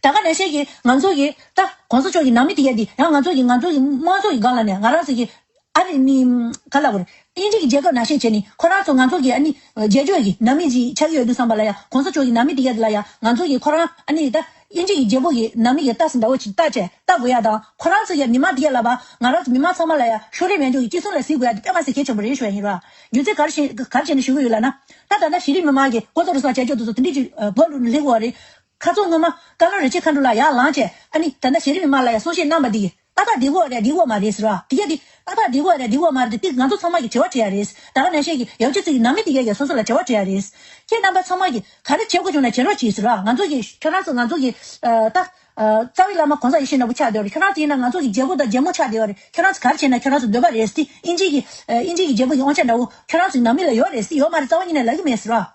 ད་ག་ནང་བཞིན་གྱི་ང་ཚོ་གི་ད་གོང་ས་མཆོག་གི་ནང་མི་དེ་གས་འདི་ཡང་ང་ཚོ་གི་ང་ཚོ་གི་དམངས་གཙོ་གི་སྒང་ལ་ནས་ང་རང་ཚོ་གི་ཨ་རི་ནི་ག་ལ་གོ་རེད། དབྱིན་ཇི་གི་རྒྱལ་ཁབ་ནང་བཞིན་བྱས་ནི་ཁོ་རང་ཚོ་ང་ཚོ་གི་ཨ་ནི་རྒྱལ་ཇོ་གི་ནང་མི་ཅིག་ཆགས་ཀྱི་ཡོད་དུས་ཙམ་པ་ལ་ཡ་གོང་ས་མཆོག་གི་ནང་མི་དེ་གས་ལ་ཡ་ང་ཚོ་གི་ཁོ་རང་ཨ་ནི་ད་དབྱིན་ཇི་གི་རྒྱལ་པོ་གི་ནང་མི་གི་ལྟ་ས་འདྲ་བོ་ཅིག་ལྟ་བྱས་ལྟ་དགོས་ཡ་དང་ཁོ་རང་ཚོ་གི་མི་མང་དེ་གས་ལ་བ་ང་རང་ཚོ་མི་མང་ཚང་མ་ལ་ཡ་ཤོ་རི་མེད་འཇོག་གི་ཅི་གསུང་ལ་གཟིགས་དགོས་ཡ་དེ་དཔེ་མ་སྲིད་གལ་ཆེན་པོ་རེད་ཞུ་ཡ་ཡིན་ར། རྒྱུ་མཚན་ག་རེ་བྱས་ག་རེ་བྱས་ནས་ཞུ་གི་ཡོད་ལ་ན་ད་ད་ལྟ་གཞི་རིམ་མི་མང་གི་ལྐོག་ཟ་རུལ་སུངས་བྱས་ཆོག་དུས་དེ་འདྲས་ཅིག་བོད་ལུགས་ནས་སླེབས་ཡོད་རེད། ཁ་རྩང་སྔོན་མ་བཀའ་བློན་རིན་ཆེན་མཁའ་འགྲོ་ལགས་ཡར་ལངས་བྱས་ཨ་ནི་ད་ལྟ་གཞི་རིམ་མི་མང་ལ་ཡང་གསུང་བཤད་གནང་བ་འདི་ཏག་ཏག་བདེ་པོ་རེད་བདེ་པོ་མ་རེད་ཟེར་བ་དེ་ག་དེ་ཏག་ཏག་བདེ་པོ་རེད་བདེ་པོ་མ་རེད་དེ་ང་ཚོ་ཚང་མ་གི་དྲི་བ་དྲི་ཡ་རེད། ད་ག་ནང་བཞིན་གྱི་ཡང་སྤྱི་ཚོགས་ཀྱི་ནང་མི་དེ་གས་ཀྱང་སོ་སོ་ལ་དྲི་བ་དྲི་ཡ་རེད། ཁྱེད་རྣམ་པ་ཚང་མ་གི་ག་རེ་བྱེད་དགོས་བྱུང་ན་བྱེད་རོགས་གྱིས་ཟེར་བ་ང་ཚོ་གི་ཁྱོད་རང་ཚོ་ང་ཚོ་གི་ད་རྩ་བའི་བླ་མ་གོང་ས་ཡིད་བཞིན་ནོར་བུ་ཆགས་བསྡད་ཡོད་རེད། ཁྱོད་རང་ཚོ་ཡིན་ན་ང་ཚོ་གི་རྒྱལ་པོ་དང་རྒྱལ་མོ་ཆགས་བསྡད་ཡོད་རེད། ཁྱོད་རང་ཚོ་ག་རེ་བྱས་ན་ཁྱོད་རང་ཚོ་འདོད་པ་རེད་དེ་དབྱིན་ཇི་གི་དབྱིན་ཇི་གི་རྒྱལ་པོ་གི་དབང་ཆ་འདྲ་བོ་ཁྱོད་རང་ཚོ་གི་ནང་མི་ལ་ཡོད་རེད་དེ་ཡོད་མ་རེད་རྩ་བ་ཉིད་ནས་ལབ་གི་མེད་ཟེར་བ།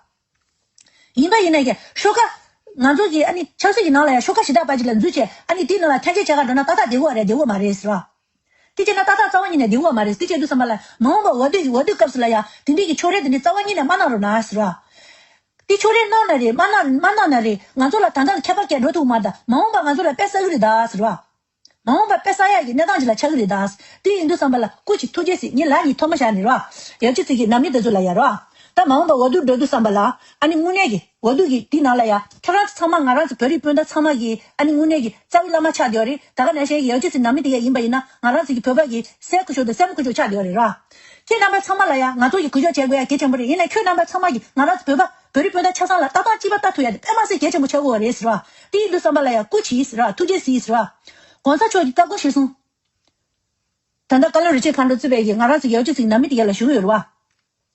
ཡིན་པ་ཡིན་ནའི་ཀྱི་ཤོག་ཁ། ང་ཚོ་གི་ཨ་ནི་ཆབ་སྲིད་ཀྱི་ནང་ལ་ཡང་ཤོག་ཁ་ཞེ་དྲག་པ་ཅིག་ལ་འཛུལ་བྱས་ཨ་ནི་དེའི་ནང་ལ་འཐེན་འཁྱེར་བྱེད་ག་འགྲོ་ན་ཏག་ཏག་བདེ་པོ་རེད་བདེ་པོ་མ་རེད་ཟེར་བ། དེ་བྱས་ན་ཏག་ཏག་རྩ་བ་ཉིད་ནས་བདེ་པོ་མ་རེད། དེ་བྱས་དུས་ཙམ་པ་ལ་མ་འོངས་པ་འོས་བསྡུ་འོས་བསྡུ་སྐབས་སུ་ལ་ཡང་དེ་འདྲའི་གི་ཕྱོགས་རིས་དེ་འདྲའི་རྩ་བ་ཉིད་ནས་མ་གནང་རོགས་གནང་ཟེར་བ། དེ་ཕྱོགས་རིས་གནང་ན་རེད་མ་གནང་མ་གནང་ན་རེད་ང་ཚོ་ལ་ད་ལྟ་ལ་ཁྱད་པར་གང་འགྲོ་ཐུབ་མ་རེད་ད་མ་འོངས་པ་ང་ཚོ་ལ་དཔེ་བསགས་ཀྱི་རེད་ད་ཟེར་བ། མ་འོངས་པ་དཔེ་བསགས་ཡག་གི་གནས་སྟངས་ཅིག་ལ་ཆགས་ཀྱི་རེད་ད། དེ་ཡིན་དུས་ཙམ་པ་ལ་སྐུ་མཁྱེན་ཐུགས་རྗེ་གཟིགས་ངས་ལག་གཉིས་ཐལ་མོ་བཞག་ནས་རོ། ཡང་ཅི་ཚིག་གི་ནམ་ཡིན་དེ་ཚོ་ལ་ཡ་རོ། ད་མ་འོངས་པ་འོས་བསྡུ་འགྲོ་དུས་ཙམ་པ་ལ་ཨ་ནི་དངོས་གནས་ཀྱི་འོས་བསྡུ་གི་དེ་ནང་ལ་ཡ་ཁྱོད་རང་ཚོ་ཚང་མ་ང་རང་ཚོ་བོད་རིགས་སྤུན་ཟླ་ཚང་མ་གི་ཨ་ནི་དངོས་གནས་ཀྱི་རྩ་བའི་བླ་མ་ཆགས་བསྡད་ཡོད་རེད། ད་ག་ནང་བཞིན་ཡང་ཅི་ཚིག་ནམ་ཡིན་དེ་ཡ་ཡིན་པ་ཡིན་ན་ང་རང་ཚོ་གི་བོད་པ་གི་སྲས་སྐུ་ཞབས་དང་སྲས་མོ་སྐུ་ཞབས་ཆགས་བསྡད་ཡོད་རེད་རོ། ཁྱེད་རྣམ་པ་ཚང་མ་ལ་ཡ་ང་ཚོ་གི་གུས་ཞབས་བྱེད་དགོས་ཡ་གལ་ཆེན་པོ་རེད། ཡིན་ནའི་ཁྱོད་རྣམ་པ་ཚང་མ་གི་ང་རང་ཚོ་བོད་པ་བོད་རིགས་སྤུན་ཟླ་ཆ་ཚང་ལ་ལྟ་སྟངས་གཅིག་པ་ལྟ་ཐུབ་ཡ་དེ་དཔེ་མ་སྲིད་གལ་ཆེན་པོ་ཆགས་ཀྱི་ཡོད་རེད་ཟེར་བ། དེ་ཡིན་དུས་ཙམ་པ་ལ་ཡ་སྐུ་མཁྱེན་ཟེར་བ་ཐུགས་རྗེ་གཟིགས་ཟེར་བ། གོང་ས་མཆོག་གི་བཀའ་བསྒོ་ཞིག་གསུངས། ད་ལྟ་བཀའ་བློན་རིན་ཆེན་མཁའ་འགྲོ་གཙོས་པའི་གི་ང་རང་ཚོ་ཡང་ཅི་ཚིག་ནམ་མི་དེ་ག་ལ་ཞུ་གི་ཡོད་རེད་བ།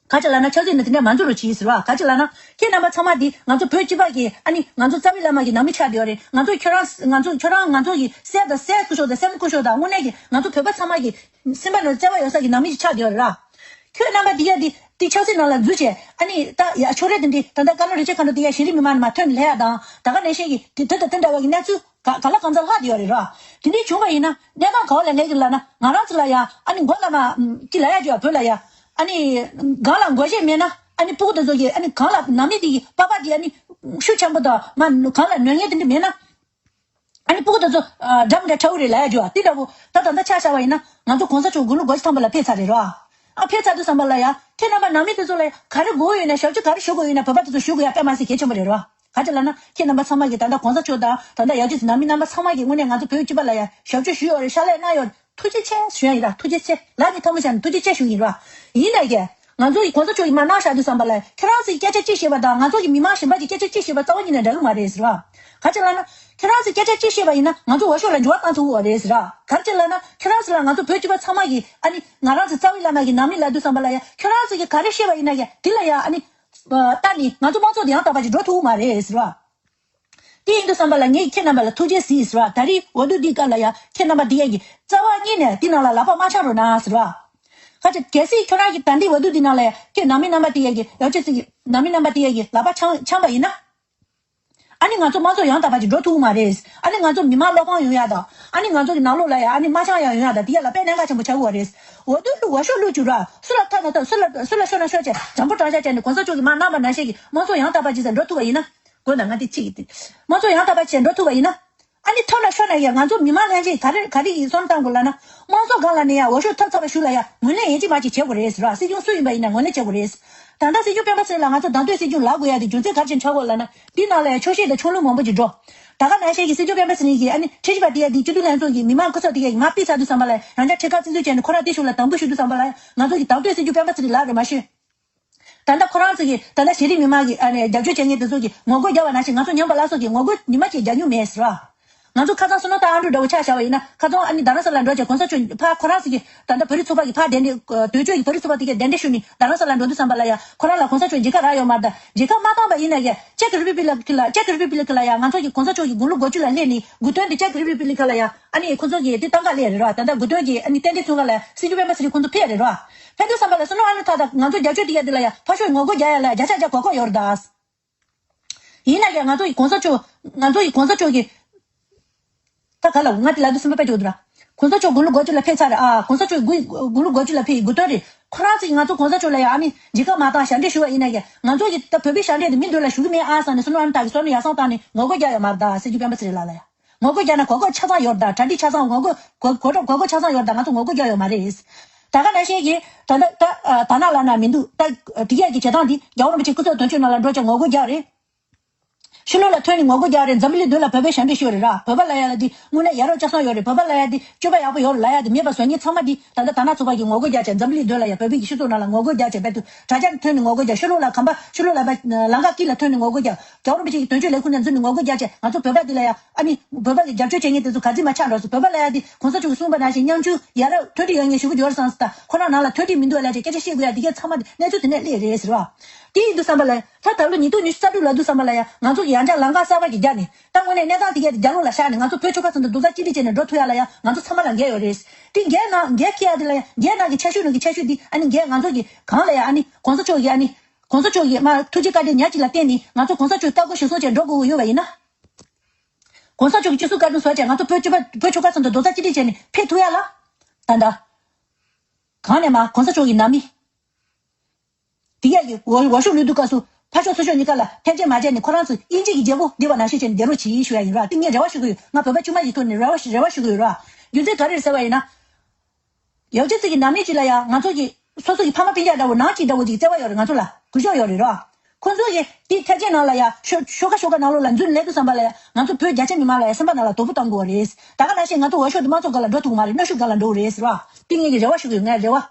ག་ཅི་ལབ་ན་ཆབ་སྲིད་ནི་དེ་འདྲ་མ་འཛུལ་རོགས་གྱིས་ཟེར་བ། ག་ཅི་ལབ་ན་ཁྱེད་རྣམ་པ་ཚང་མ་འདི་ང་ཚོ་བོད་སྤྱི་པ་གི་ཨ་ནི་ང་ཚོ་རྩ་བའི་བླ་མ་གི་ནང་མི་ཆགས་བསྡད་ཡོད་རེད། ང་ཚོ་ཁྱོད་རང་ང་ཚོ་ཁྱོད་རང་ང་ཚོ་གི་སྲས་དང་སྲས་སྐུ་ཞབས་དང་སྲས་མོ་སྐུ་ཞབས་དང་དངོས་གནས་ཀྱི་ང་ཚོ་བོད་པ་ཚང་མ་གི་སེམས་པ་ནང་བརྩེ་བ་ཡོད་ས་གི་ནང་མི་ཞིག་ཆགས་བསྡད་ཡོད་རེད་ར། ཁྱོད་རྣམ་པ་འདི་ཡ་འདི་འདི་ཆབ་སྲིད་ནང་ལ་འཛུལ་བྱས་ཨ་ནི་ད་ཡ་ཕྱོགས་རིས་འདི་འདི་ད་ལྟ་བཀའ་བློན་རིན་ཆེན་མཁའ་འགྲོ་འདི་ཡ་གཞི་རིམ་མི་མང་ནས་མར་ཐོན་ནས་སླེབས་ཡ་དང་ད་ག་ནང་བཞིན་གྱི་དེ་དེ་དང་དེ་འདྲ་བ་གི་གནས་ཚུལ་ག་ག་ལ་གང་འཚམ་ལྷག་བསྡད་ཡོད་རེད་ར། དེ་འདྲས་བྱུང་བ་ཡིན་ན་གནས་སྟངས་ག་བ་ལ་སླེབས་ཀྱི་ལབ་ན་ང་རང་ཚོ་ལ་ཡ་ཨ་ནི་མགོ་ལ་མ་ཅི་ལབ་ཡ་ཅིག་ཡ་བོད་ལ་ཡ། ཨ་ནི་གང་ལ་མགོ་བཞེས་མེད་ན་ཨ་ནི་སྤུ་གུ་དེ་ཚོ་གིས་ཨ་ནི་གང་ལ་ནང་མི་དེ་གི་པ་པ་དེ་ཨ་ནི་ཤུགས་ཆེན་པོ་དང་མ་གང་ལ་ནོར་ངན་དེ་འདྲ་མེད་ན། ཨ་ནི་སྤུ་གུ་དེ་ཚོ་འདྲ་མི་འདྲ་ཁྲ་བོ་རེད་ལབ་ཡ་ཅིག་ཡ་དེ་འདྲ་བོ་ད་ད་ལྟ་ཆ་བཞག་པ་ཡིན་ན་ང་ཚོ་གོང་ས་མཆོག་དགུང་ལོ་དགུ་བཅུ་ཐམ་པ་ལ་ཕེབས་ཚར་རེད་རོ། ཨ་ཕེབས་ཚར་དུས་ཙམ་པ་ལ་ཡ་ཁྱེད་རྣམ་པ་ནང་མི་དེ་ཚོ་ལ་ཡ་ག་རེ་དགོས་ཡོད་ན་ཞབས་ཕྱི་ག་རེ་ཞུ་དགོས་ཡོད་ན་བོད་པ་དེ་ཚོ་ཞུ་དགོས་ཡ་དཔེ་མ་སྲིད་གལ་ཆེན་པོ་རེད་རོ། ག་ཅི་ལབ་ན་ཁྱེད་རྣམ་པ་ཚང་མ་གིས་ད་ལྟ་གོང་ས་མཆོག་དང་ད་ལྟ་ཡག་ཅིག་ནང་མི་རྣམ་པ་ཚང་མ་གིས་དངོས་གནས་ང་ཚོ་བོད་སྤྱི་པ་ལ་ཡ་ཞབས་ཕྱི་ཞུས་ཡོད་རེད། ཕྱག་ལས་གནང་ཡོད་རེད། ཐུགས་རྗེ་ཆེ་ཞུ་ཡ་ཡིན་ར། ཐུགས་རྗེ་ཆེ། ལག་གི་ཐལ་མོ་བཞག་ནས་ཐུགས་རྗེ་ཆེ་ཞུ་ཡིན་ར། ཡིན་ན་ཡང་ང་ཚོ་ཡི་གོང་ས་མཆོག་གིས་མར་གནང་བཞག་དུས་ཙམ་པ་ལ་ཁྱེད་རང་ཚོའི་སྐད་ཆ་གཅིག་བཤད་པ་དང་ང་ཚོ་གི་མི་མང་གཞན་པ་གི་སྐད་ཆ་གཅིག་བཤད་པ་རྩ་བ་ཉིད་ནས་འདྲ་གི་མ་རེད་ཟེར་བ། ག་ཅི་ལབ་ན་ཁྱེད་རང་ཚོའི་སྐད་ཆ་གཅིག་བཤད་པ་ཡིན་ན་ང་ཚོ་འོས་ཤོག་ལ་འགྱུར་བ་བཏང་ཐུབ་ཀྱི་ཡོད་རེད་ཟེར་བ། ག་ཅི་ལབ་ན་ཁྱེད་རང་ཚོ་ལ་ང་ཚོ་བོད་སྤྱི་པ་ཚང་མ་གི་ཨ་ནི་ང་རང་ཚོ་རྩ་བའི་བླ་མ་གི་ནང་མི་ལབ་དུས་ཙམ་པ་ལ་ཡ་ཁྱེད་རང་ཚོ་གི་ག་རེ་བཤད་པ་ཡིན་ན་ཡ་དེ་ལ་ཡ་ཨ་ནི་ལྟ་ནི་ང་ཚོ་དམངས་གཙོ་དེ་ཡང་དག་པ་ཅིག་འགྲོ་ཐུབ་ཀྱི་མ་རེད་ཟེར་བ། དེ་ཡིན་དུས་ཙམ་པ་ལ་ངས་ཁྱེད་རྣམ་པ་ལ་ཐུགས་རྗེ་གཟིགས་ཟེར་བ། ད་རེས་འོས་བསྡུ་འདིའི་སྐབས་ལ་ཡ་ཁྱེད་རྣམ་པ་འདི་ཡ་གི་རྩ་བ་ཉིད་ནས་འདི་ནང་ལ་ལག་པ་མ་འཆང་རོགས་གནང་ཟེར་བ། ཁ་ཅིག་གལ་སྲིད་ཁྱོད་རང་གི་ད་ལྟའི་འོས་བསྡུ་འདི་ནང་ལ་ཡ་ཁྱེད་ནང་མི་རྣམ་པ་དེ་ཡ་གི་ཡག་ཅིག་ཅིག་གི་ནང་མི་རྣམ་པ་དེ་ཡ་གི་ལག་པ་འཆང་འཆང་པ་ཡིན་ན། ཨ་ནི་ང་ཚོ་དམངས་གཙོ་ཡང་དག་པ་ཅིག་འགྲོ་ཐུབ་ཀྱི་མ་རེད། ཨ་ནི་ང་ཚོ་མི་མང་བློ་ཕམ་ཡོང་ཡ་དང་། ཨ་ནི་ང་ཚོ་གི་ནང་ལོགས་ལ་ཡ་ཨ་ནི་མ་འཆང་ཡ་ཡོང་ཡ་དང་དེ་ཡ་ལ་དཔེ་གནད་འགག་ཆེན་པོ་ཆགས་ཀྱི་ཡོད་རེད། འོས་བསྡུ་བླུག་འོས་ཤོག་བླུག་བཅུག་ར། སུ་ལ་ཐོབ་ན་ཐོབ། སུ་ལ་སུ་ལ་ཤོར་ན་ཤོར་བྱས་འཇམ་པོ་དྲང་བཞག་བྱས་ནས་གོང་ས་མཆོག་གིས་མར་གནང་པ་ནང་བཞིན་གྱི་དམངས་གཙོ་ཡང་དག་པ་ཅིག་ཟེར་འགྲོ་ཐུབ་པ་ཡིན་ན། དགོས་ན་ང་དེ་གཅིག་གི་དེ། དམངས་གཙོ་ཡང་དག་པ་ཅིག་འགྲོ་ཐུབ་པ་ཡིན་ན། ཨ་ནི་ཐོབ་ན་ཤོར་ན་ཡ་ང་ཚོ་མི་མང་ལྷན་རྒྱས་ག་རེ་ག་རེ་ཡིན་བསམ་བཏང་དགོས་ལབ་ན། དམངས་གཙོ་སྒང་ལ་ནས་ཡ་འོས་ཤོག་ཐོབ་ཚར་བའི་གཞུག་ལ་ཡ་ངོས་ལེན་ཡིན་གཅིག་མིན་གཅིག་བྱེད་དགོས་རེད་ཟེར་བ། སྲིད་སྐྱོང་སུ་ཡིན་པ་ཡིན་ན་ངོས་ལེན་བྱེད་དགོས་རེད། ད་ལྟ་སྲིད་སྐྱོང་སྤེན་པ་ཚེ་རིང་ལ་ང་ཚོ་བདམས་ཐོན་སྲིད་སྐྱོང་ལབ་དགོས་ཡ་དེ་རྒྱུ་མཚན་ག་རེ་བྱས་ནས་ཆགས་ཀྱི་ཡོད་ལབ་ན། འདི་ནང་ལ་ཡ་འཁྱོག་བཤད་དང་ཕྱོགས་ལྷུང་མང་པོ་ཅིག་འགྲོ། ད་ག་ནང་བཞིན་གྱི་སྲིད་སྐྱོང་སྤེན་པ་ཚེ་རིང་གིས་ཨ་ནི་ཁྲིམས་ཞིབ་པ་དེ་ཡ་དེ་སྤྱི་འཐུས་ལྷན་ཚོགས་ཀྱི་མི་མང་སྐུ་ཚབ་དེ་ཡ་མར་ཕུད་ཚར་དུས་ཙམ་པ་ལ་ཡང་བསྐྱར་ཁྲིམས་ཁང་བཙན་འཛུལ་བྱས་ནས་ཁོ་རང་དེ་གཞུག་ལ་དམ་འབུལ་ཞུ་དུས་ཙམ་པ་ལ་ང་ཚོ་གི་བདམས་ཐོན་སྲིད་སྐྱོང་སྤེན་པ་ཚེ་རིང་ལབ་རེད་མ་ཤེས། ད་ལྟ་ཁོ་རང་ཚོ་གི་ད་ལྟ་གཞི་རིམ་མི་མང་གི་ཨ་ནི་རྒྱབ་སྐྱོར་བྱེད་མཁན་དེ་ཚོ་གི་ངོ་རྒོལ་རྒྱག་པ་ནང་བཞིན་ང་ཚོ་ཉམས་པ་སླར་གསོ་གི་ངོ་རྒོལ་ཉི་མ་གཅིག་རྒྱག་མྱོང་མེད་ཟེར་བ། ང་ཚོ་ཁ་སང་བསོད་ནམས་སྟག་ཨ་འབྲུག་འདྲ་བོ་ཆ་བཞག་པ་ཡིན་ན། ཁ་སང་ཨ་ནི་རྡ་རམ་ས་ལ་འགྲོ་བྱས་གོང་ས་མཆོག་ཕར་ཁོ་རང་ཚོ་གི་ད་ལྟ་བོད་རིགས་ཚོགས་པ་གི་ཕར་གདན་འདྲེན་ཨ་དོན་གཅོད་ཀྱི་བོད་རིགས་ཚོགས་པ་དེ་གས་གདན་འདྲེན་ཞུ་ནི་རྡ་རམ་ས་ལ་འགྲོ་དུས་ཙམ་པ་ལ་ཡ་ཁོ་རང་ལ་གོང་ས་མཆོག་མཇལ་ཁ་རག་ཡོད་མ་རེད། ད་མཇལ་ཁ་མ་བཏང་པ་ཡིན་ན་ཡ་ཅེཀ་རི་པབ་ལིག་ལ་ཅེཀ་རི་པབ་ལིག་ལ་ཡ་ང་ཚོ་གི་གོང་ས་མཆོག་གི་དགུང་ལོ་དགུ་བཅུ་ལ་སླེབས་ནི་དགུང་སྟོན་དེ་ཅེཀ་རི་པབ་ལིག་ལ་ཡ་ཨ་ནི་ཁོང་ཚོ་གི་དེ་བཏང་ག་སླེབས་རེད་ར། ད་ལྟ་དགུང་སྟོན་གྱི་ཨ་ནི་རྟེན་འབྲེལ་མཚོན་ག་ལ་སྲིད་སྐྱོང་སྤེན་པ་ཚེ་རིང་ཁོང་ཚོ་ཕེབས་རེད་ར། ཕེབས་དུས་ཙམ་པ་ལ་བསོད་ནམས་ཨ་འབྲུག་ཐག་ད་ང་ཚོ་རྒྱབ་སྐྱོར་དེ་གས་དེ་ལ་ཡ་ཕར་ཕྱོགས་ངོ་རྒོལ་རྒྱག་ཡ་ལ་བརྒྱ་ཆ་བརྒྱ་གོ་སྐབས་ཡོད་རེད་ད། ཡིན་ན་ཡང་ང་ཚོ་ཡི་གོང་ས་མཆོག་ང་ཚོ་ཡི་གོང་ས་མཆོག་གི་ད་ག་ལ་ང་དེ་ལ་དུ་སེམས་པ་དཔེ་ཅོག་འདུག་ར། གོང་ས་མཆོག་དགུང་ལོ་དགུ་བཅུ་ལ་ཕེབས་ཚར་རེད་ཨ། གོང་ས་མཆོག་དགུ་དགུང་ལོ་དགུ་བཅུ་ལ་ཕེབས་ཡི་དགུང་སྟོན་རེད། ཁོ་རང་ཚོ་ང་ཚོ་གོང་ས་མཆོག་ལ་ཡ་ཨ་ནི་མཇལ་ཁ་མ་བཏང་ཞབས་འདྲེན་ཞུ་བ་ཡིན་ན་ཡང་ང་ཚོ་གི་ད་བོད་པའི་ཞབས་འདྲེན་དེ་མི་མདུན་ལ་ཞུ་གི་མེད་ཨ་བསམ་ནས་བསོད་ནམས་ཨ་འབྲུག་གིས་བསོད་ནམས་ཡར་སེང་བཏང་ནས་ངོ་རྒོལ་རྒྱག་ཡོད་མ་རེད་ད། སྲིད་སྐྱོང་སྤེན་པ་ཚེ་རིང་ལགས་ལ་ཡ་ངོ་རྒོལ་རྒྱག་ན་གོ་སྐབས་ཆ་ཚང་ཡོད་རེད་ད། གྲ་སྒྲིག་ཆ་ཚང་ངོ་རྒོལ་གོ་གོ་གོ་སྐབས་ཆ་ཚང་ཡོད་རེད་ད། ང་ཚོ་ངོ་རྒོལ་རྒྱག་ཡོད་མ་རེད། ད་ག་ནང་བཞིན་གྱི་ད་ད་ད་ད་ན་ལ་ན་མི་འདུག་ད་དེ་གས་ཀྱི་བྱེད་སྟངས་འདི་རྒྱལ་བ་རིན་པོ་ཆེ་སྐུ་ཚབ་དོན་གཅོད་ནང་ལ་འགྲོ་བྱས་ངོ་རྒོལ་རྒྱག་རེད། ཕྱི་ལོགས་ལ་ཐོན་ནས་ངོ་རྒོལ་རྒྱག་རེད། འཛམ་བུ་གླིང་མདུན་ལ་བོད་པའི་ཞབས་འདྲེན་ཞུས་རེད་ར། བོད་པ་ལབ་ཡ་ལ་འདི་དངོས་གནས་ཡ་རབས་སྐྱོ་སང་ཡོད་རེད། བོད་པ་ལབ་ཡ་འདི་སྤྱོད་པ་ཡག་པོ་ཡོད་རེད་ལབ་ཡ་འདི་མེད་པ་བཟོ་མཁན་ཚང་མ་འདི་ད་ལྟ་ད་ན་ཚོགས་པ་གིས་ངོ་རྒོལ་རྒྱག་བྱས་འཛམ་བུ་གླིང་མདུན་ལ་ཡ་བོད་པའི་གི་སྤྱི་ཚོགས་ནང་ལ་ངོ་རྒོལ་རྒྱག་བྱས་བོད་དུ་དྲ་རྒྱ་ཐོན་ནས་ངོ་རྒོལ་རྒྱག་ཕྱི་ལོགས་ལ་གམ་པ་ཕྱི་ལོགས་ལ་བ་ལམ་ཁ་དཀྱིལ་ལ་ཐོན་ནས་ངོ་རྒོལ་རྒྱག་རྒྱལ་བ་རིན་པོ་ཆེ་གི་དོན་གཅོད་ལས་ཁུངས་ནས་འཛུལ་ནས་ངོ་རྒོལ་རྒྱག་བྱས་ང་ཚོ་བོད་པ་འདི་ལ་ཡ་ཨ་ནི་བོད་པ་གི་རྒྱབ་སྐྱོར་བྱེད་མཁན་དེ་ཚོ་ག་ཚོད་མ་ཆགས་འགྲོ་སོང་། བོད་པ་ལབ་ཡ་འདི་གོང་ས་མཆོག་གིས་གསུངས་པ་ནང་བཞིན་ཉམ་ཆུང་ཡ་རབས་མཐུན་སྒྲིལ་ཡོད་མཁན་ཞིག་ཡོད་རེད་བསམ་སོང་། ད་ཁོ་རང་ནང་ལ་མཐུན་སྒྲིལ་མི་འདུག་ལབ་བྱས་སྐད་ཆ་བཤད་དགོས་ཡ་འདི་གས་ཚང་མ་གནས་ཚུལ་དེ་ནས་སླེབས་རེད་ཟེར་བ། དེ་ཡིན་དུས་ཙམ་པ་ལ་ད་ད་ལོ་ཉིས་སྟོང་ཉི་ཤུ་རྩ་དྲུག་ལ་དུས་ཙམ་པ་ལ་ཡ་ང་ཚོ་གི་ཡང་བསྐྱར་ལམ་ཁ་གསར་པ་ཞིག་བརྒྱབ་ནས་ད་དངོས་གནས་གནས་སྟངས་དེ་གས་དེ་རྒྱ་ལོགས་ལ་བཞག་ནས་ང་ཚོ་བོད་ཆོལ་ཁ་གསུམ་དུ་རྡོག་རྩ་གཅིག་སྒྲིལ་བྱས་ནས་འགྲོ་ཐུབ་ཡ་ལ་ཡ་ང་ཚོ་ཚང་མ་ལ་འགན་ཡོད་རེད། དེ་འགན་ནང་འགན་འཁྱེར་ཡ་དེ་ལ་ཡ་འགན་ནང་གི་ཆེ་ཤོས་ནང་གི་ཆེ་ཤོས་དེ་ཨ་ནི་འགན་ང་ཚོ་གི་གང་ལ་ཡ་ཨ་ནི་གོང་ས་མཆོག་གི་ཨ་ནི་གོང་ས་མཆོག་གི་མ་ཐུགས་རྗེ་བཀའ་དྲིན་ཉག་གཅིག་ལ་བརྟེན་ནས་ང་ཚོ་གོང་ས་མཆོག་བཀའ་བཀོད་གཞིར་བཟུང་བྱས་འགྲོ་དགོས་ཀྱི་ཡོད་པ་ཡིན་ན། གོང་ས་མཆོག་གི་སྤྱི་ཟུར་བཀའ་དྲིན་གསོ་བྱས་ང་ཚོ་བོད་སྤྱི་པ་བོད་ཆོལ་ཁ་གསུམ་དུ་རྡོག་རྩ་གཅིག་སྒྲིལ་བྱས་ནས་ཕེབས་ཐུབ་ཡ་ལ། ད་ལྟ་གང་ནས་མ་གོང་ས་མཆོག་གི་ནང་མི། དེ་གས་ཀྱི་འོས་འོས་ཤོག་བླུག་དུས་སྐབས་སུ་ཕར་ཕྱོགས་ཚུར་ཕྱོགས་གཉིས་ཀ་ལ་འཐེན་འཁྱེར་མ་བྱས་ནས་ཁོ་རང་ཚོ་དབྱིན་ཇི་གི་རྒྱལ་པོ་བསྡད་པ་ནང་བཞིན་བྱས་ནས་བསྡད་རོགས་གྱིས་ཞུ་ཡ་ཡིན་ར། དེ་ངས་རེ་བ་ཞུ་གི་ཡོད། ང་བོད་པ་ཆུང་མ་ཞིག་ཐོག་ནས་རེ་བ་རེ་བ་ཞུ་གི་ཡོད་ར། རྒྱུ་མཚན་ག་རེ་རེད་ཟེར་བ་ཡིན་ན། ཡང་ཅིག་ཅིག་གི་ནང་མི་ཅིག་ལ་ཡང་ང་ཚོ་གི་སོ་སོ་གི་ཕ་མ་སྤུན་ཀྱག་འདྲ་བོ་ནང་གཅིག་འདྲ་བོ་ཅིག་བརྩེ་བ་ཡོད་རེད། ང་ཚོ་ལ་གུས་ཞབས་ཡོད་རེད་ར། ཁོ་ཚོ་གིས་དེ་ཐེག་ཆེན་ནང་ལ་ཡང་ཤོ་ཤོ་ཁ་ཤོ་ཁ་ནང་ལོགས་ལ་འཛུལ་སླེབས་དུས་ཙམ་པ་ལ་ཡང་ང་ཚོ་བོད་རྒྱ་ཆེ་མི་མང་ལ་ཡང་སེམས་པ་ནང་ལ་དོགས་པ་གཏོང་དགོས་པ་རེད། ད་ག་ནང་བཞིན་ང་ཚོ་འོས་ཤོག་དེ་དམངས་གཙོ་སྒང་ལ་འགྲོ་ཐུབ་ཀྱི་མ་རེད། གནོན་ཤུགས་སྒང་ལ་འགྲོ་གི་རེད་ཟེར་བ། དེ་ངེད་ཀྱི་རེ་བ་ཞུ་གི་ཡོད། ངའི་རེ་བ།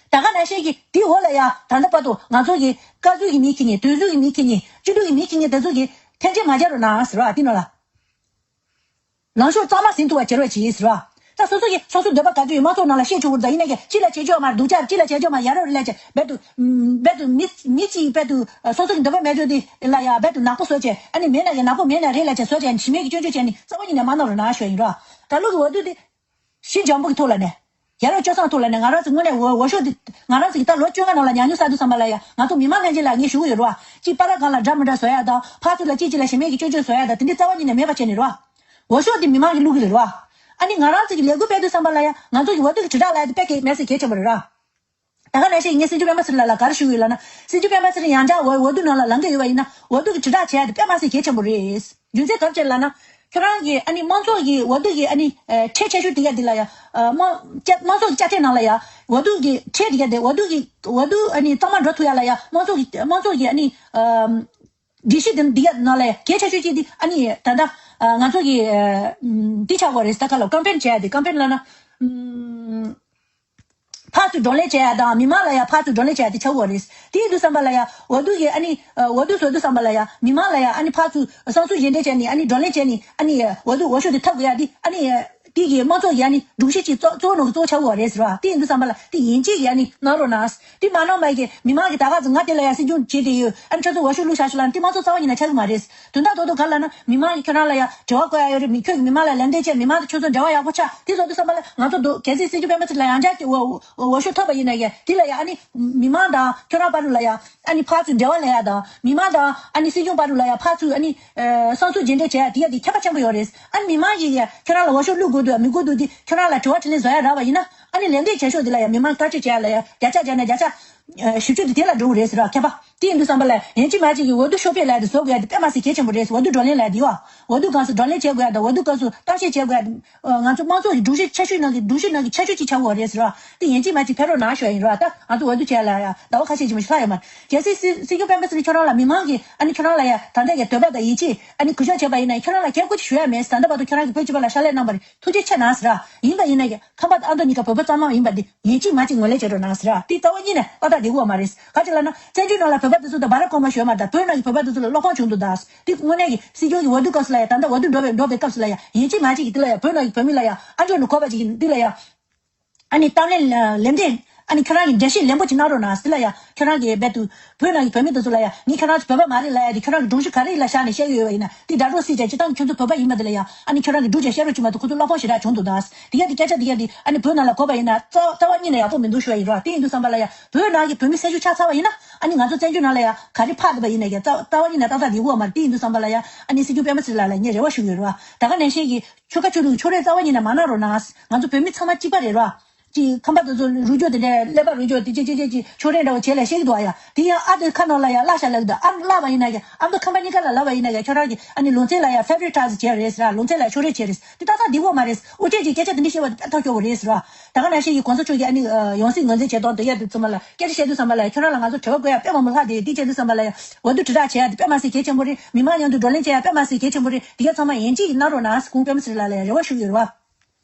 ད་ག་ནང་བཞིན་གྱི་དེའི་འོག་ལ་ཡང་ད་ལྟ་བར་དུ་ང་ཚོ་གི་བཀའ་ཟུར་གྱི་མི་ཁྱེར་མཁན། དོན་ཟུར་གྱི་མི་ཁྱེར་མཁན། སྤྱི་འཐུས་ཀྱི་མི་ཁྱེར་མཁན་དེ་ཚོ་གིས་འཐེན་འཁྱེར་མ་བྱེད་རོགས་གནང་ཟེར་བ། དེ་ནང་ལ། ལངས་ཕྱོགས་གཙང་མ་ཟིན་ཐུབ་པ་བྱེད་རོགས་གྱིས་ཟེར་བ། ད་སོ་སོ་གི་སོ་སོའི་འདོད་པ་ག་ཚོད་ཡོད་མང་ཚོགས་ནང་ལ་བཤད་ཆོག་གི་རེད། ད་ཡིན་ན་ཡང་གཅིག་ལ་བྱེད་ཆོག་མ་རེད། སྡུག་ཅག་གཅིག་ལ་བྱེད་ཆོག་མ། ཡ་རབས་རེད་ལབ་བྱས་རྦད་དུ་རྦད་དུ་མི་མི་གཅིག་རྦད་དུ་སོ་སོ་གི་འདོད་པ་མེད་ཆོག་དེ་ལ་ཡ་རྦད་དུ་ནག་པོ་བཟོ་བྱས། ཨ་ནི་མེད་ན་ཡང་ནག་པོ་མེད་ན་རེད་ལབ་བྱས་བཟོ་བྱས། ནི་གཞི་མེད་ཀྱི་སྐྱོན་བརྗོད་བྱས་ནི་རྩ་བ་ཉིད་ནས་མ་གནང་རོགས་གནང་ཞུ་ཡ་ཡིན་རོགས། ད་ལོ་གི་འོས་བསྡུ་དེ་གཞི་འཇམ་པོ་གི་ཐོག་ལ་ནས། ཡ་རབས་སྤྱོད་བཟང་ཐོག་ལ་ནས་ང་རང་ཚོ་དངོས་གནས་འོས་འོས་ཤོག་འདི་ང་རང་ཚོ་གི་ད་ལོ་བཅོ་ལྔ་ནང་ལ་ཉམས་མྱོང་བསགས་དུས་ཙམ་པ་ལ་ཡ་ང་ཚོ་མི་མང་ལྷན་རྒྱས་ལ་ངས་ཞུ་གི་ཡོད་རེད་བ། གཅིག་པ་ར་སྒང་ལ་འདྲ་མི་འདྲ་བཟོ་ཡ་དང་། ཕར་ཚུར་ལ་གཅིག་གཅིག་ལ་གཞི་མེད་ཀྱི་སྐྱོན་བརྗོད་བཟོ་ཡ་དང་། དེ་འདྲའི་རྩ་བ་ཉིད་ནས་མེད་པ་བྱས་ནས་རེད་བ། འོས་ཤོག་འདི་མི་མང་གིས་བླུག་གི་རེད་བ། ཨ་ནི་ང་རང་ཚོ་གི་ལས་འགུལ་སྤེལ་དུས་ཙམ་པ་ལ་ཡ་ང་ཚོ་གི་འོས་བསྡུ་གི་དྲིལ་བསྒྲགས་ལབ་ཡ་དེ་དཔེ་གལ་གནད་གལ་ཆེན་པོ་རེད་ར། ད་ག་ནང་བཞིན་ངས་སྲིད་སྐྱོང་སྤེན་པ་ཚེ་རིང་ལགས་ལ་ག་རེ་ཞུ་གི་ཡོད་ལབ་ན། སྲིད་སྐྱོང་སྤེན་པ་ཚེ་རིང་ཡང་བསྐྱར་འོས་འོས་བསྡུ་ནང་ལ་ལངས་ཀྱི་ཡོད་པ་ཡིན་ན་འོས་བསྡུ་གི་དྲིལ་བསྒྲགས་བྱེད་ཡ་དེ་དཔེ་མ་སྲིད་གལ་ཆེན་པོ་རེད། རྒྱུ་མཚན་ག་རེ་བྱས་ལབ་ན། ཁྱོད་རང་གིས་ཨ་ནི་དམངས་གཙོ་གི་འོས་བསྡུ་གི་ཨ་ནི་ཨ་ཁྲལ་ཆེ་ཤོས་དེ་ག་དེ་ལ་ཡ། ཨ་དམངས་དམངས་གཙོ་གི་དཔྱ་ཁྲལ་ནང་ལ་ཡ་འོས་བསྡུ་གི་ཁྲལ་དེ་ག་དེ་འོས་བསྡུ་གི་འོས་བསྡུ་ཨ་ནི་གཙང་མ་འགྲོ་ཐུབ་ཡ་ལ་ཡ་དམངས་གཙོ་གི་དམངས་གཙོ་གི་ཨ་ནི་ཨ། སྒྲིག་གཞི་འདི་འདི་ཡ་ནང་ལ་ཡ་གལ་ཆེ་ཤོས་གཅིག་འདི་ཨ་ནི་ད་ལྟ་ང་ཚོ་གི་འདི་ཆགས་དགོས་རེད། ད་ག་ལ་ཀམ་པེན་བྱས་ཏེ་ཀམ་པེན་ལབ་ན། ཕར་ཚུར་བགྲོ་གླེང་བྱེད་ཡ་དང་མི་མང་ལ་ཡ་ཕར་ཚུར་བགྲོ་གླེང་བྱེད་ཡ་དེ་ཆགས་ཡོད་རེད། དེ་ཡིན་དུས་ཙམ་པ་ལ་ཡ་འོས་བསྡུ་གི་ཨ་ནི་འོས་བསྡུ་བཟོ་དུས་ཙམ་པ་ལ་ཡ་མི་མང་ལ་ཡ་ཨ་ནི་ཕར་ཚུར་བསམ་ཚུལ་གཞན་དྲིས་བྱས་ནས་ཨ་ནི་བགྲོ་གླེང་བྱས་ནས་ཨ་ནི་འོས་བསྡུ་འོས་ཤོག་དེ་འཐབ་དགོས་ཡ་དེ་ཨ་ནི་དེ་གི་མང་ཚོགས་ཀྱི་ཨ་ནི་སྒྲོམ་གཞི་ཅིག་གཙོ་གཙོ་བོ་ནང་གི་གཙོ་བོ་ཆགས་ཡོད་རེད་ཟེར་བ། དེ་ཡིན་དུས་ཙམ་པ་ལ་དེ་ཡིན་གཅིག་གི་ཨ་ནི་གནང་རོགས་གནང་། དེ་མ་གནང་བ་གི་མི་མང་གི་ད་ག་ཚོད་ང་དེ་ལ་ཡ་སྲིད་སྐྱོང་བྱེད་དེ་ཡོད། ཨ་ནི་ཁྱོད་ཚོ་འོས་ཤོག་བླུགས་བཞག་ཤོག་ལབ་ན་དེ་མང་ཚོགས་རྩ་བ་ཉིད་ནས་ཆགས་ཀྱི་མ་རེད། དོན་དག་རྡོག་རྡོག་ག་ལབ་ན་མི་མང་གིས་ཁྱོད་རང་ལ་ཡ་འབྲེལ་བ་བསྐོ་ཡ་ཡོད་རེད། མི་ཁྱོད་ཀྱིས་མི་མང་ལ་ལན་འདེབས་བྱས་མི་མང་དང་ཁྱོད་ཚོ་འབྲེལ་བ་ཡག་པོ་ཆགས། དེ་བཟོ་དུས་ཙམ་པ་ལ་ང་ཚོ་འདུག་གལ་སྲིད་སྲིད་སྐྱོང་སྤེན་པ་ཚེ་རིང་ལ་ཡང་བསྐྱར་གྱི་འོས་འོས་ཤོག་ཐོབ་པ་ཡིན་ན་ཡང་དེ་ལ་ཡང་ཨ་ནི་མི་མང་དང་ཁྱོད་རང་བར་དུ་ལ་ཡང་ཨ་ནི་ཕར་ཚུར་འབྲེལ་བ་ལེན་ཡ་དང་མི་མང་དང་ཨ་ནི་སྲིད་སྐྱོང་བར་དུ་ལ་ཡང་ཕར་ཚུར་ཨ་ནི་བསམ་ཚུལ་རྗེས་འདེད་བྱེད་ཡ་དེ་ཡ་དེ་ཁྱད་པར་ཆེན་པོ་ཡོད་རེད། ཨ་ནི་མི་མང་གིས་ཡ་ཁྱོད་རང་ལ་འོས་ཤོག་བླུག་དགོས་འདུག་མི་དགོས་འདུག་དེ་ཁྱོད་རང་ལ་དྲི་བ་དྲིས་ལན་བཟོ་ཡ་རག་པ་ཡིན་ན་ཨ་ནི་ལན་འདེབས་བྱེད་ཕྱོགས་དེ་ལ་ཡང་མི་མང་བསྐྱར་བཅོས་བྱེད་ཡ་ལ་ཡང་བརྒྱ་ཆ་བརྒྱ་ནས་བརྒྱ་ཆ་བཞི་བཅུ་དེ་དེ་ལ་འགྲོ་གི་རེད་ཟེར་བ་མཁས་པ། དེ་ཡིན་དུས་ཙམ་པ་ལ་ཡིན་གཅིག་མིན་གཅིག་གིས་འོས་བསྡུ་ཤོག་དཔེ་ལ་དེ་བཟོ་དགོས་ཡ་དེ་དཔེ་མ་སྲིད་གལ་ཆེན་པོ་རེད། འོས་བསྡུ་བགྲོ་གླེང་ལ་དེ་བ་འོས་བསྡུ་སྒང་སུ་བགྲོ་གླེང་བྱེད་དགོས་ཡ་དང་འོས་བསྡུ་སྒང་སུ་གཏམ་བཤད་བྱེད་དགོས་ཡ་དེ་ང་ཚོ་དམངས་གཙོ་གི་སྒྲོམ་གཞི་ཆེ་ཤོས་ནང་གི་སྒྲོམ་གཞི་ནང་གི་ཆེ་ཤོས་གཅིག་ཆགས་ཡོད་རེད་ཟེར་བ། དེ་ཡིན་གཅིག་མིན་གཅིག་ཕེབས་རོགས་གནང་ཞུ་ཡ་ཡིན་ར། ད་ང་ཚོ་འོས་བསྡུ་བྱས་ལ་ཡ་ཟླ་བ་ཁ་ཤས་ཅིག་མ་ཞིག་ལྷག་ཡོད་མ་རེད། གལ་སྲིད་སྲིད་སྲིད་སྐྱོང་སྤེན་པ་ཚེ་རིང་ཁྱོད་རང་ལ་མི་མང་གིས་ཨ་ནི་ཁྱོད་རང་ལ་ཡ་ད་ལྟ་གི་འདོད་པ་དང་ཡིད་ཆེས་ཨ་ནི་གུས་ཞབས་བྱས་པ་ཡིན་ན་ཁྱོད་རང་ལ་གལ་དགོས་ཅིག་ཞུ་ཡ་མེད། ད་ལྟ་བར་དུ་ཁྱོད་རང་གི་བོད་སྤྱི་པ་ལ་ཕྱག་ལས་གནང་བ་རེད། ཐུགས་རྗེ་ཆེ་གནང་ཟེར་ར། ཡིན་པ་ཡིན་ན་ཡང་ཁམས་པ་ཨ་མདོ་གཉིས་ཀ་བོད་པ་གཙང་མ་ཡིན་པ་འདི་ཡིན་གཅིག་མིན་གཅིག་ངོས་ལེན་བྱེད་རོགས་གནང་ཟེར་ར། དེ་རྩ་བ་ཉིད་ནས་ཏག་ཏག་བསྡད་དགོས་པ་མ་རེད། ག་ཅི་ལབ་ན་བཙན་བྱོལ་ནང་ལ་བོད་པ་དེ་ཚོ་དང་བྷ་ར་ཀོ་མ་ཞུ་ཡ་མ་རེད། ད་བོད་ནང་གི་བོད་པ་དེ་ཚོ་ལ་བློ་ཕམ་བྱུང་འདུག་ད་དེ་དངོས་གནས་ཀྱི་སྲིད་སྐྱོང་གི་འོས་བསྡུ་སྐབས་སུ་ལ་ཡ་ད་ལྟ་འོས་བསྡུ་འགྲོ་བའི་འགྲོ་བའི་སྐབས་སུ་ལ་ཡ་ཡིན་གཅིག་མིན་གཅིག་གི་དེ་ལ་ཡ་བོད་ནང་གི་བོད་མི་ལ་ཡ་ཨ་འཇོག་ནས་གོ་བ་ཅིག་གི་དེ་ལ་ཡ་ཨ་ནི་གཏམ་གླེང་ལེ་ལེ་འདྲེན་ཨ་ནི་ཁྱོད་རང་གི་འགྲེལ་བཤད་ལན་པོ་ཅིག་གནང་རོགས་གནང་ཟེར་ལ་ཡ། ཁྱོད་རང་གི་རྦད་དུ་བོད་ནང་གི་བོད་མི་དེ་ཚོ་ལ་ཡ་ངས་ཁྱོད་རང་ཚོ་བོད་པ་མ་རེད་ལབ་ཡ་དེ་ཁྱོད་རང་གི་སྒྲོམ་གཞི་ག་རེ་ལ་བཞག་ནས་བཤད་ཀྱི་ཡོད་པ་ཡིན་ན་དེ་དྲ་གྲོགས་སྲིད་ཅན་སྤྱིར་བཏང་གི་ཁྱོད་ཚོ་བོད་པ་ཡིན་པ་དེ་ལ་ཡ་ཨ་ནི་ཁྱོད་རང་གི་སྒྲུག་བྱས་བཤད་རོགས་བྱེད་མ་ཐུབ་ཁོ་ཚོ་བློ་ཕམ་ཞེ་དྲག་བྱུང་འདུག་ད་དེ་ཡ་དེ་སྐད་ཆ་དེ་ཡ་དེ་ཨ་ནི་བོད་ནང་ལ་གོ་བ་ཡིན་ན་རྩ་རྩ་བ་ཉིད་ནས་ཡག་པོ་མི་འདུག་ཞུ་བ་ཡིན་རོགས། དེ་ཡིན་དུས་ཙམ་པ་ལ་ཡ་བོད་ནང་གི་བོད་མི་སེམས་ཤུགས་ཆག་ཚར་བ་ཡིན་ན་ཨ་ནི་ང་ཚོ་བཙན་བྱོལ་ནང་ལ་ཡ་ག་རེ་ཕར་འདུག་པ་ཡིན་ན་ཡ་རྩ་རྩ་བ་ཉིད་ནས་ཏག་ཏག་འདུག་པ་མ་རེད། དེ་ཡིན་དུས་ཙམ་པ་ལ་ཡ་ཨ་ནི་སྲིད་སྐྱོང་སྤེན་པ་ཚེ་རིང་ལགས་ལ་ངས་རེ་བ་ཞུ་གི་ཡོད་རོགས། ད་ག་ནང་བཞིན་གྱི་ཆོལ་ཁ་ཆོས་ལུགས་ཕྱོགས་རིས་རྩ་བ་ཉིད་ནས་མ་གནང་རོགས་གནང་། ང་ཚོ་བོད་མི་ཚང་མ་གཅིག་པ་རེད་རོགས། ཅིག་ཁམས་པ་དེ་ཚོ་རུས་སྦྱོར་དེ་འདྲ་ཀླད་པ་རུས་སྦྱོར་དེ་ཅི་ཅི་ཅི་ཅི་ཕྱོགས་རིས་འདྲ་བོ་བྱེད་ལ་བཤད་ཀྱི་འདུག་ཨ་ཡ། དེ་ཡང་ཨ་དེ་ཁ་ནང་ལ་ཡ་བརླག་བཞག་ལབ་ཀྱི་འདུག་ཨ་བརླག་པ་ཡིན་ན་ཡ་ཨ་མདོ་ཁམས་པ་གཉིས་ཀ་ལ་བརླག་པ་ཡིན་ན་ཡ་ཁྱོད་རང་གི་ཨ་ནི་ལུང་ཚན་ལ་ཡ་ཕེ་བ་རི་ཊའི་ཛི་བྱས་རེད་ཟེར། ལུང་ཚན་ལ་ཕྱོགས་རིས་བྱས་རེད། དེ་ཏག་ཏག་འདུག་པ་མ་རེད། འུ་ཅག་གིས་སྐད་ཆ་དེ་འདྲ་བཤད་པ་དེ་ཐག་སྐྱོ་བོ་རེད་ཟེར་བ། ད་ག་ནང་བཞིན་གྱི་གོང་ས་མཆོག་གིས་ཨ་ནི་ཡང་སྲིད་ངོས་འཛིན་བྱེད་སྟངས་དེ་ཡ་དེ་ཚང་མ་ལ་སྐད་ཆ་བཤད་དུས་ཙམ་པ་ལ་ཡ་ཁྱོད་རང་ལ་ང་ཚོ་དྲི་བ་བཀོད་ཡ་དཔེ་མང་པོ་ལྷག་དེ་དེ་བྱས་དུས་ཙམ་པ་ལ་ཡ་འོས་བསྡུ་དྲིལ་བསྒྲགས་བྱེད་ཡ་དེ་དཔེ་མ་སྲིད་གལ་ཆེན་པོ་རེད། མི་མང་མཉམ་དུ་བགྲོ་གླེང་བྱེད་ཡ་དཔེ་མ་སྲིད་གལ་ཆེན་པོ་རེད། དེ་ག་ཚང་མ་ཡིན་གཅིག་གནང་རོགས་གནང་ཁོང་སྤེན་པ་ཚེ་རིང་ལགས་ལ་ཡ་རེ་བ་ཞུ་གི་ཡོད་རེད་བ།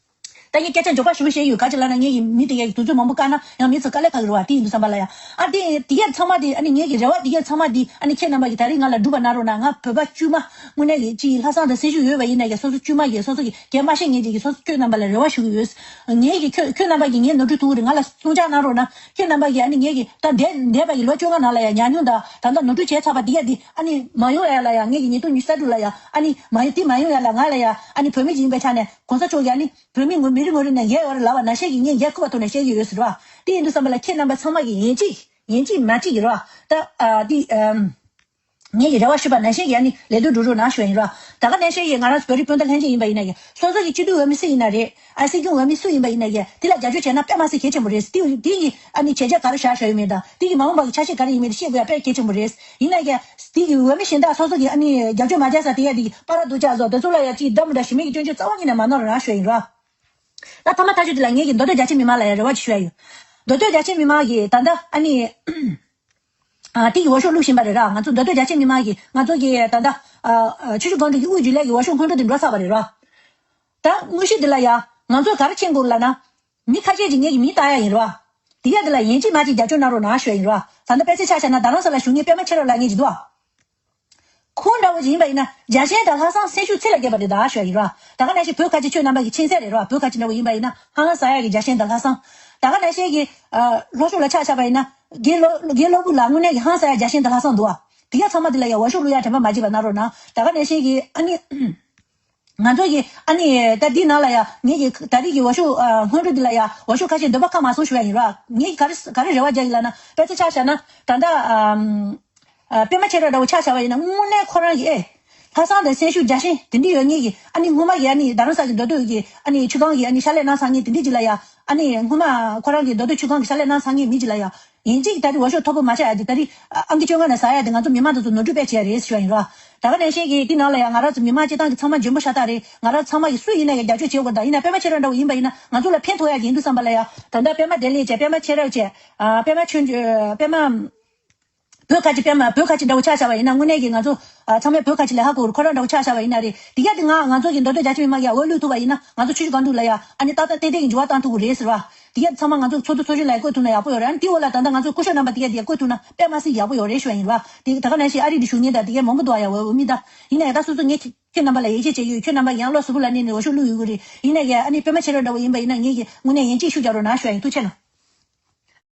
ད་ངས་སྐད་ཆ་མགྱོགས་པ་ཞུ་བ་བཤད་ཡོད། ག་ཅི་ལབ་ན་ངས་ཀྱི་མི་དེ་གའི་དུས་ཚོད་མང་པོ་བཀག་ན་ཡང་མི་ཚོ་དཀའ་ལས་ཁག་གི་རེད་བ། དེ་ཡིན་དུས་ཙམ་པ་ལ་ཡ་ཨ་དེ་དེ་གའི་ཚང་མ་དེ་ཨ་ནི་ངས་ཀྱི་རེ་བ་དེ་གའི་ཚང་མ་དེ་ཨ་ནི་ཁྱེད་རྣམ་པ་གིས་ད་རེས་ང་ལ་སྒྲུབ་པ་གནང་རོགས་གནང་། ང་བོད་པ་དཀྱུས་མ་དངོས་གནས་ཀྱི་ཅིག་ལྷག་བསམ་དང་སེམས་ཤུགས་ཡོད་པ་ཡིན་ན་ཡ་སོ་སོ་དཀྱུས་མ་གིས་སོ་སོ་གི་གས་མ་ཤེས་ངེས་ཅིག་གིས་སོ་སོ་ཁྱོད་རྣམ་པ་ལ་རེ་བ་ཞུ་གི་ཡོད། ངས་ཀྱི་ཁྱོད་ཁྱོད་རྣམ་པ་གིས་ངའི་ནོར་འཁྲུལ་ཐུག་གི་རེད། ང་ལ་སྲུང་སྐྱོབ་གནང་རོགས་གནང་། ཁྱེད་རྣམ་པ་གིས་ཨ་ནི་ངས་ཀྱི་ད་འདས་འདས་པ་ཡི་ལོ་བཅོ་ལྔ་ནང་ལ་ཡ་ཉམས་མྱོང་དང་ད་ལྟ་ནོར་འཁྲུལ་བྱས་ཚར་བ་དེ་ག་དེ་ཨ་ནི་མ་ཡོང་ཡ་ལ་ཡ་ངས་ཀྱི་ཉིས་སྟོང་ཉི་ཤུ་རྩ་དྲུག་ལ་ཡ་ཨ་ནི་མ་ཡོང་དེ་མ་ཡོང་ཡ་ལ་ང་ལ་ཡ་ཨ་ནི་བོད་མི་ཅིག་ཡིན་པའི་ཆ་ནས་གོང་ས་མཆོག་གིས་ཨ་ནི་བོད་མི་ངོ་མི་རེ་ངོ་རེ་ནས་རྒྱལ་ཡོད་རེད་ལབ་པ་ནང་བཞིན་གྱི་ངས་རྒྱལ་ཁུག་པ་ཐོག་ནས་བཤད་ཀྱི་ཡོད་ཟེར་བ། དེ་ཡིན་དུས་ཙམ་པ་ལ་ཁྱེད་རྣམ་པ་ཚང་མ་གིས་ཡིན་གཅིག་ཡིན་གཅིག་མ་གཅིག་གི་རེད་བ། ད་ཨ་དེ་ཨམ། ངས་ཀྱི་རེ་བ་ཞུས་པ་ནང་བཞིན་གྱི་ཨ་ནི་ལས་དོན་སྒྲུབ་རོགས་གནང་ཞུ་བ་ཡིན་རོགས། ད་ག་ནང་བཞིན་གྱི་ང་རང་ཚོ་བོད་རིགས་སྤུན་ཟླ་ལྷན་རྒྱས་ཡིན་པ་ཡིན་ན་ཡང་སོ་སོ་གི་སྤྱི་འཐུས་འོས་མི་སུ་ཡིན་ན་རེད། ཨ་སྲིད་སྐྱོང་འོས་མི་སུ་ཡིན་པ་ཡིན་ན་ཡང་དེ་ལ་རྒྱབ་སྐྱོར་བྱས་ན་དཔེ་མ་སྲིད་གལ་ཆེན་པོ་རེད། དེ་དེ་ཡི་ཨ་ནི་བྱས་རྗེས་ག་རེ་བཞག་བཞག་ཡོད་མེད་དང་དེ་གི་མ་འོངས་པ་གི་ཆ་ཤས་ག་རེ་ཡིན་མེད་དེ་ཤེས་དགོས་ཡ་དཔེ་གལ་ཆེན་པོ་རེད། ཡིན་ན་ཡང་དེ་གི་འོས་མི་གཞན་དག་སོ་སོ་གི་ཨ་ནི་རྒྱབ་སྐྱོར་མ་བྱས་ས་དེ་ཡ་དེ་གི་པ་ར་རྡོ་ལྕགས་བཟོ་དེ་ཚོ་ལ་ཡ་ཅིག་འདྲ་མི་འདྲ་ཞུ་མེད་ཀྱི་སྐྱོན་བརྗོད་རྩ་བ་ཉིད་ནས་མ་གནང་རོགས་རང་ཞུ་ཡ་ཡིན་རོགས། ད་ཐ་མ་ཐག་ཆོད་དེ་ལ་ངས་ཀྱི་མདོ་སྟོད་རྒྱ་ཆེ་མི་མང་ལ་ཡ་རེ་བ་ཅིག་ཞུ་ཡ་ཡོད། མདོ་སྟོད་རྒྱ་ཆེ་མི་མང་གི་ད་ལྟ་ཨ་ནི། ཨ་དེ་ཡི་འོས་ཤོག་བླུགས་བཞིན་པ་རེད་ར། ང་ཚོ་མདོ་སྟོད་རྒྱ་ཆེ་མི་མང་གི་ང་ཚོ་གི་ད་ལྟ་ཨ་ཨ་ཆུ་བཞི་སྒང་དྲུག་གི་དབུས་རྒྱུན་ལས་ཀྱི་འོས་ཤོག་སྔོན་འགྲོ་དེ་འགྲོ་ཚར་བ་རེད་ར། ད་དངོས་གཞི་དེ་ལ་ཡ་ང་ཚོ་ག་རེ་མཁྱེན་དགོས་ལབ་ན། མི་ཁ་ཤས་ཀྱིས་ངེད་ཀྱི་མིང་བཏགས་ཡ་ཡིན་ར། དེ་ཡ་དེ་ལ་ཡིན་གཅིག་མིན་གཅིག་རྒྱབ་སྐྱོར་གནང་རོགས་གནང་ཞུ་ཡ་ཡིན་ར། ད་ལྟ་དཔེ་ཆ་ཆ་བཞག་ན་རྡ་རམ་ས་ལ་བཞུགས་མཁན་པད་མ་ཆོས་རབ་ལབ་མཁན་ཅིག་འདུག་ཨ། ཁོང་འདྲ་བོ་ཅིག་ཡིན་པ་ཡིན་ན་རྒྱལ་ཞེན་དང་ལྷག་བསམ་སེམས་ཤུགས་ཚད་ལས་བརྒལ་བ་རེད་ད་ཞུ་ཡ་ཡིན་ར། ད་ག་ནང་བཞིན་བོད་ཁ་ཆེ་ཁྱོད་རྣམ་པ་གི་མཁྱེན་གསལ་རེད་ར། བོད་ཁ་ཆེ་འདྲ་བོ་ཡིན་པ་ཡིན་ན་ཧང་ཧང་ཟ་ཡ་གི་རྒྱལ་ཞེན་དང་ལྷག་བསམ། ད་ག་ནང་བཞིན་གྱི་ཨ་ལྷོ་ཕྱོགས་ལ་ཆ་བཞག་པ་ཡིན་ན་དགེ་སློབ་དགེ་སློབ་བུ་ལ་དངོས་གནས་ཀྱི་ཧང་སང་ཡ་རྒྱལ་ཞེན་དང་ལྷག་བསམ་འདུག་ཨ། དེ་ག་ཚང་མ་དེ་ལ་ཡ་འོས་ཤོག་བླུག་ཡ་དྲན་པ་མ་བརྗེད་པ་གནང་རོགས་གནང་། ད་ག་ནང་བཞིན་གྱི་ཨ་ནི། ང་ཚོ་གི་ཨ་ནི་ད་འདི་ནང་ལ་ཡ་ངེད་ཀྱི་ད་རེས་ཀྱི་འོས་ཤོག་ཨ་སྔོན་འགྲོ་འདི་ལ་ཡ་འོས་ཤོག་ཁ་ཤས་འདོན་པ་ཁག་མ་སོང་ཞུ་ཡ་ཡིན་ར། ངེད་ཀྱི་ག་རེ་ག་རེ་རེ་བ་རྒྱག་གི་ལབ་ན་དཔེ་ཆ་ཆ་བཞག་ན་ད་ལྟ་ཨམ་ཨ་པད་མ་ཆོས་རབ་འདྲ་བོ་ཆ་བཞག་པ་ཡིན་ན་དངོས་གནས་ཁོ་རང་གི་ཨེ་ལྷག་བསམ་དང་སེམས་ཤུགས་རྒྱ་ཆེན་དེ་འདྲ་ཡོད་ངེད་ཀྱི་ཨ་ནི་སྔོན་མ་གི་ཨ་ནི་རྡ་རམ་ས་གི་མདོ་སྟོད་ཀྱི་ཨ་ནི་ཆུ་སྒང་གི་ཨ་ནི་ཕྱག་ལས་གནང་ཚར་ངེད་དེ་འདྲ་ཅིག་ལ་ཡ་ཨ་ནི་སྔོན་མ་ཁོ་རང་གི་མདོ་སྟོད་ཆུ་སྒང་གི་ཕྱག་ལས་གནང་ཚར་ངེད་མི་ཅིག་ལ་ཡ། ཡིན་གཅིག་ད་རེས་འོས་ཤོག་མཐོ་པོ་མ་ཆགས་ཡ་དེ་ད་རེས་ཨ་ཨང་ཀི་བཅོ་ལྔ་ནས་ཟ་ཡ་དེ་ང་ཚོ་མི་མང་དེ་ཚོ་ནོར་འཁྲུལ་དཔེ་བྱས་རེད་ཞུ་ཡ་ཡིན་ར། ད་ག་ནང་བཞིན་གྱི་དེ་ནང་ལ་ཡང་ང་རང་ཚོ་མི་མང་སྤྱི་བཏང་གི་ཚང་མ་འཇོན་པོ་ཤ་སྟག་རེད། ང་རང་ཚང་མ་གི་སུ་ཡིན་ན་ཡང་རྒྱབ་སྐྱོར་བྱེད་དགོས་ད། ཡིན་ན་པད་མ་ཆོས་རབ་འདྲ་བོ་ཡིན་པ་ཡིན་ན་ང་ཚོ་ལ་ཕན་ཐོགས་ཡ་གི་ཡིན་དུས་བསམ་པ་ལ་ཡ་ད་ལྟ་པད་མ་བདེ་ལེགས་བྱས་པད་མ་ཆོས་རབ་བྱས་ཨ་པད་མ་ཆོས་འབྱོར་པད་མ་ བོད་ཁ་ཆེ་པད་མ་བོད་ཁ་ཆེ་འདྲ་བོ་ཆགས་བཞག་པ་ཡིན་ན། དངོས་གནས་ཀྱི་ང་ཚོ་ཨ་ཚང་མས་བོད་ཁ་ཆེ་ལ་ཧ་གོ་རུ་ཁོ་རང་འདྲ་བོ་ཆགས་བཞག་པ་ཡིན་ན་རེད། དེ་ག་དེ་ང་ང་ཚོ་གི་མདོ་སྟོད་རྒྱ་ཆེ་མི་མང་གིས་འོས་བླུག་ཐུབ་པ་ཡིན་ན། ང་ཚོ་ཆོས་བརྒྱུད་གང་ཐུག་ལ་ཡ་ཨ་ནི་ཏག་ཏག་ཏན་ཏན་གྱི་འགྱུར་བ་བཏང་ཐུབ་ཀྱི་རེད་ཟེར་བ། དེ་ག་ཚང་མ་ང་ཚོ་ཚོགས་འདུ་ཚོགས་གཞི་ལ་ཡ་བཀོད་ཐུབ་ན་ཡག་པོ་ཡོད་རེད། ཨ་ནི་དེའི་འོག་ལ་ད་ལྟ་ང་ཚོ་སྐུ་ཞབས་རྣམ་པ་དེ་ག་དེ་ག་བཀོད་ཐུབ་ན་དཔེ་མ་སྲིད་ཡག་པོ་ཡོད་རེད་ཞུ་བ་ཡིན་ར། དེ་ད་ག་ནང་བཞིན་ཨ་རི་འདི་བཞུགས་མཁན་དང་དེ་ག་མང་པོ་འདུག་ཨ་ཡ། འོས་འོས་མི་ད་ཡིན་ན་ཡང་ད་སོ་སོ་ངས་ཁྱེད་རྣམ་པ་ལ་ཡིད་ཆེས་བྱེད་ཀྱི་ཡོད། ཁྱེད་རྣམ་པ་ཡང་བློ་གཟུ་བོ་ལ་གནས་ནས་འོས་ཤོག་བླུག་ཡོད་ཀྱི་རེད། ཡིན་ན་ཡང་ཨ་ནི་པད་མ་ཆེ་རབ་འདྲ་བོ་ཡིན་པ་ཡིན་ན་ངེད་ཀྱི་དངོས་གནས་ཡིན་གཅིག་ཤུགས་རྒྱག་རོགས་གནང་ཞུ་བ་ཡིན། ཐུགས་རྗེ་གནང་།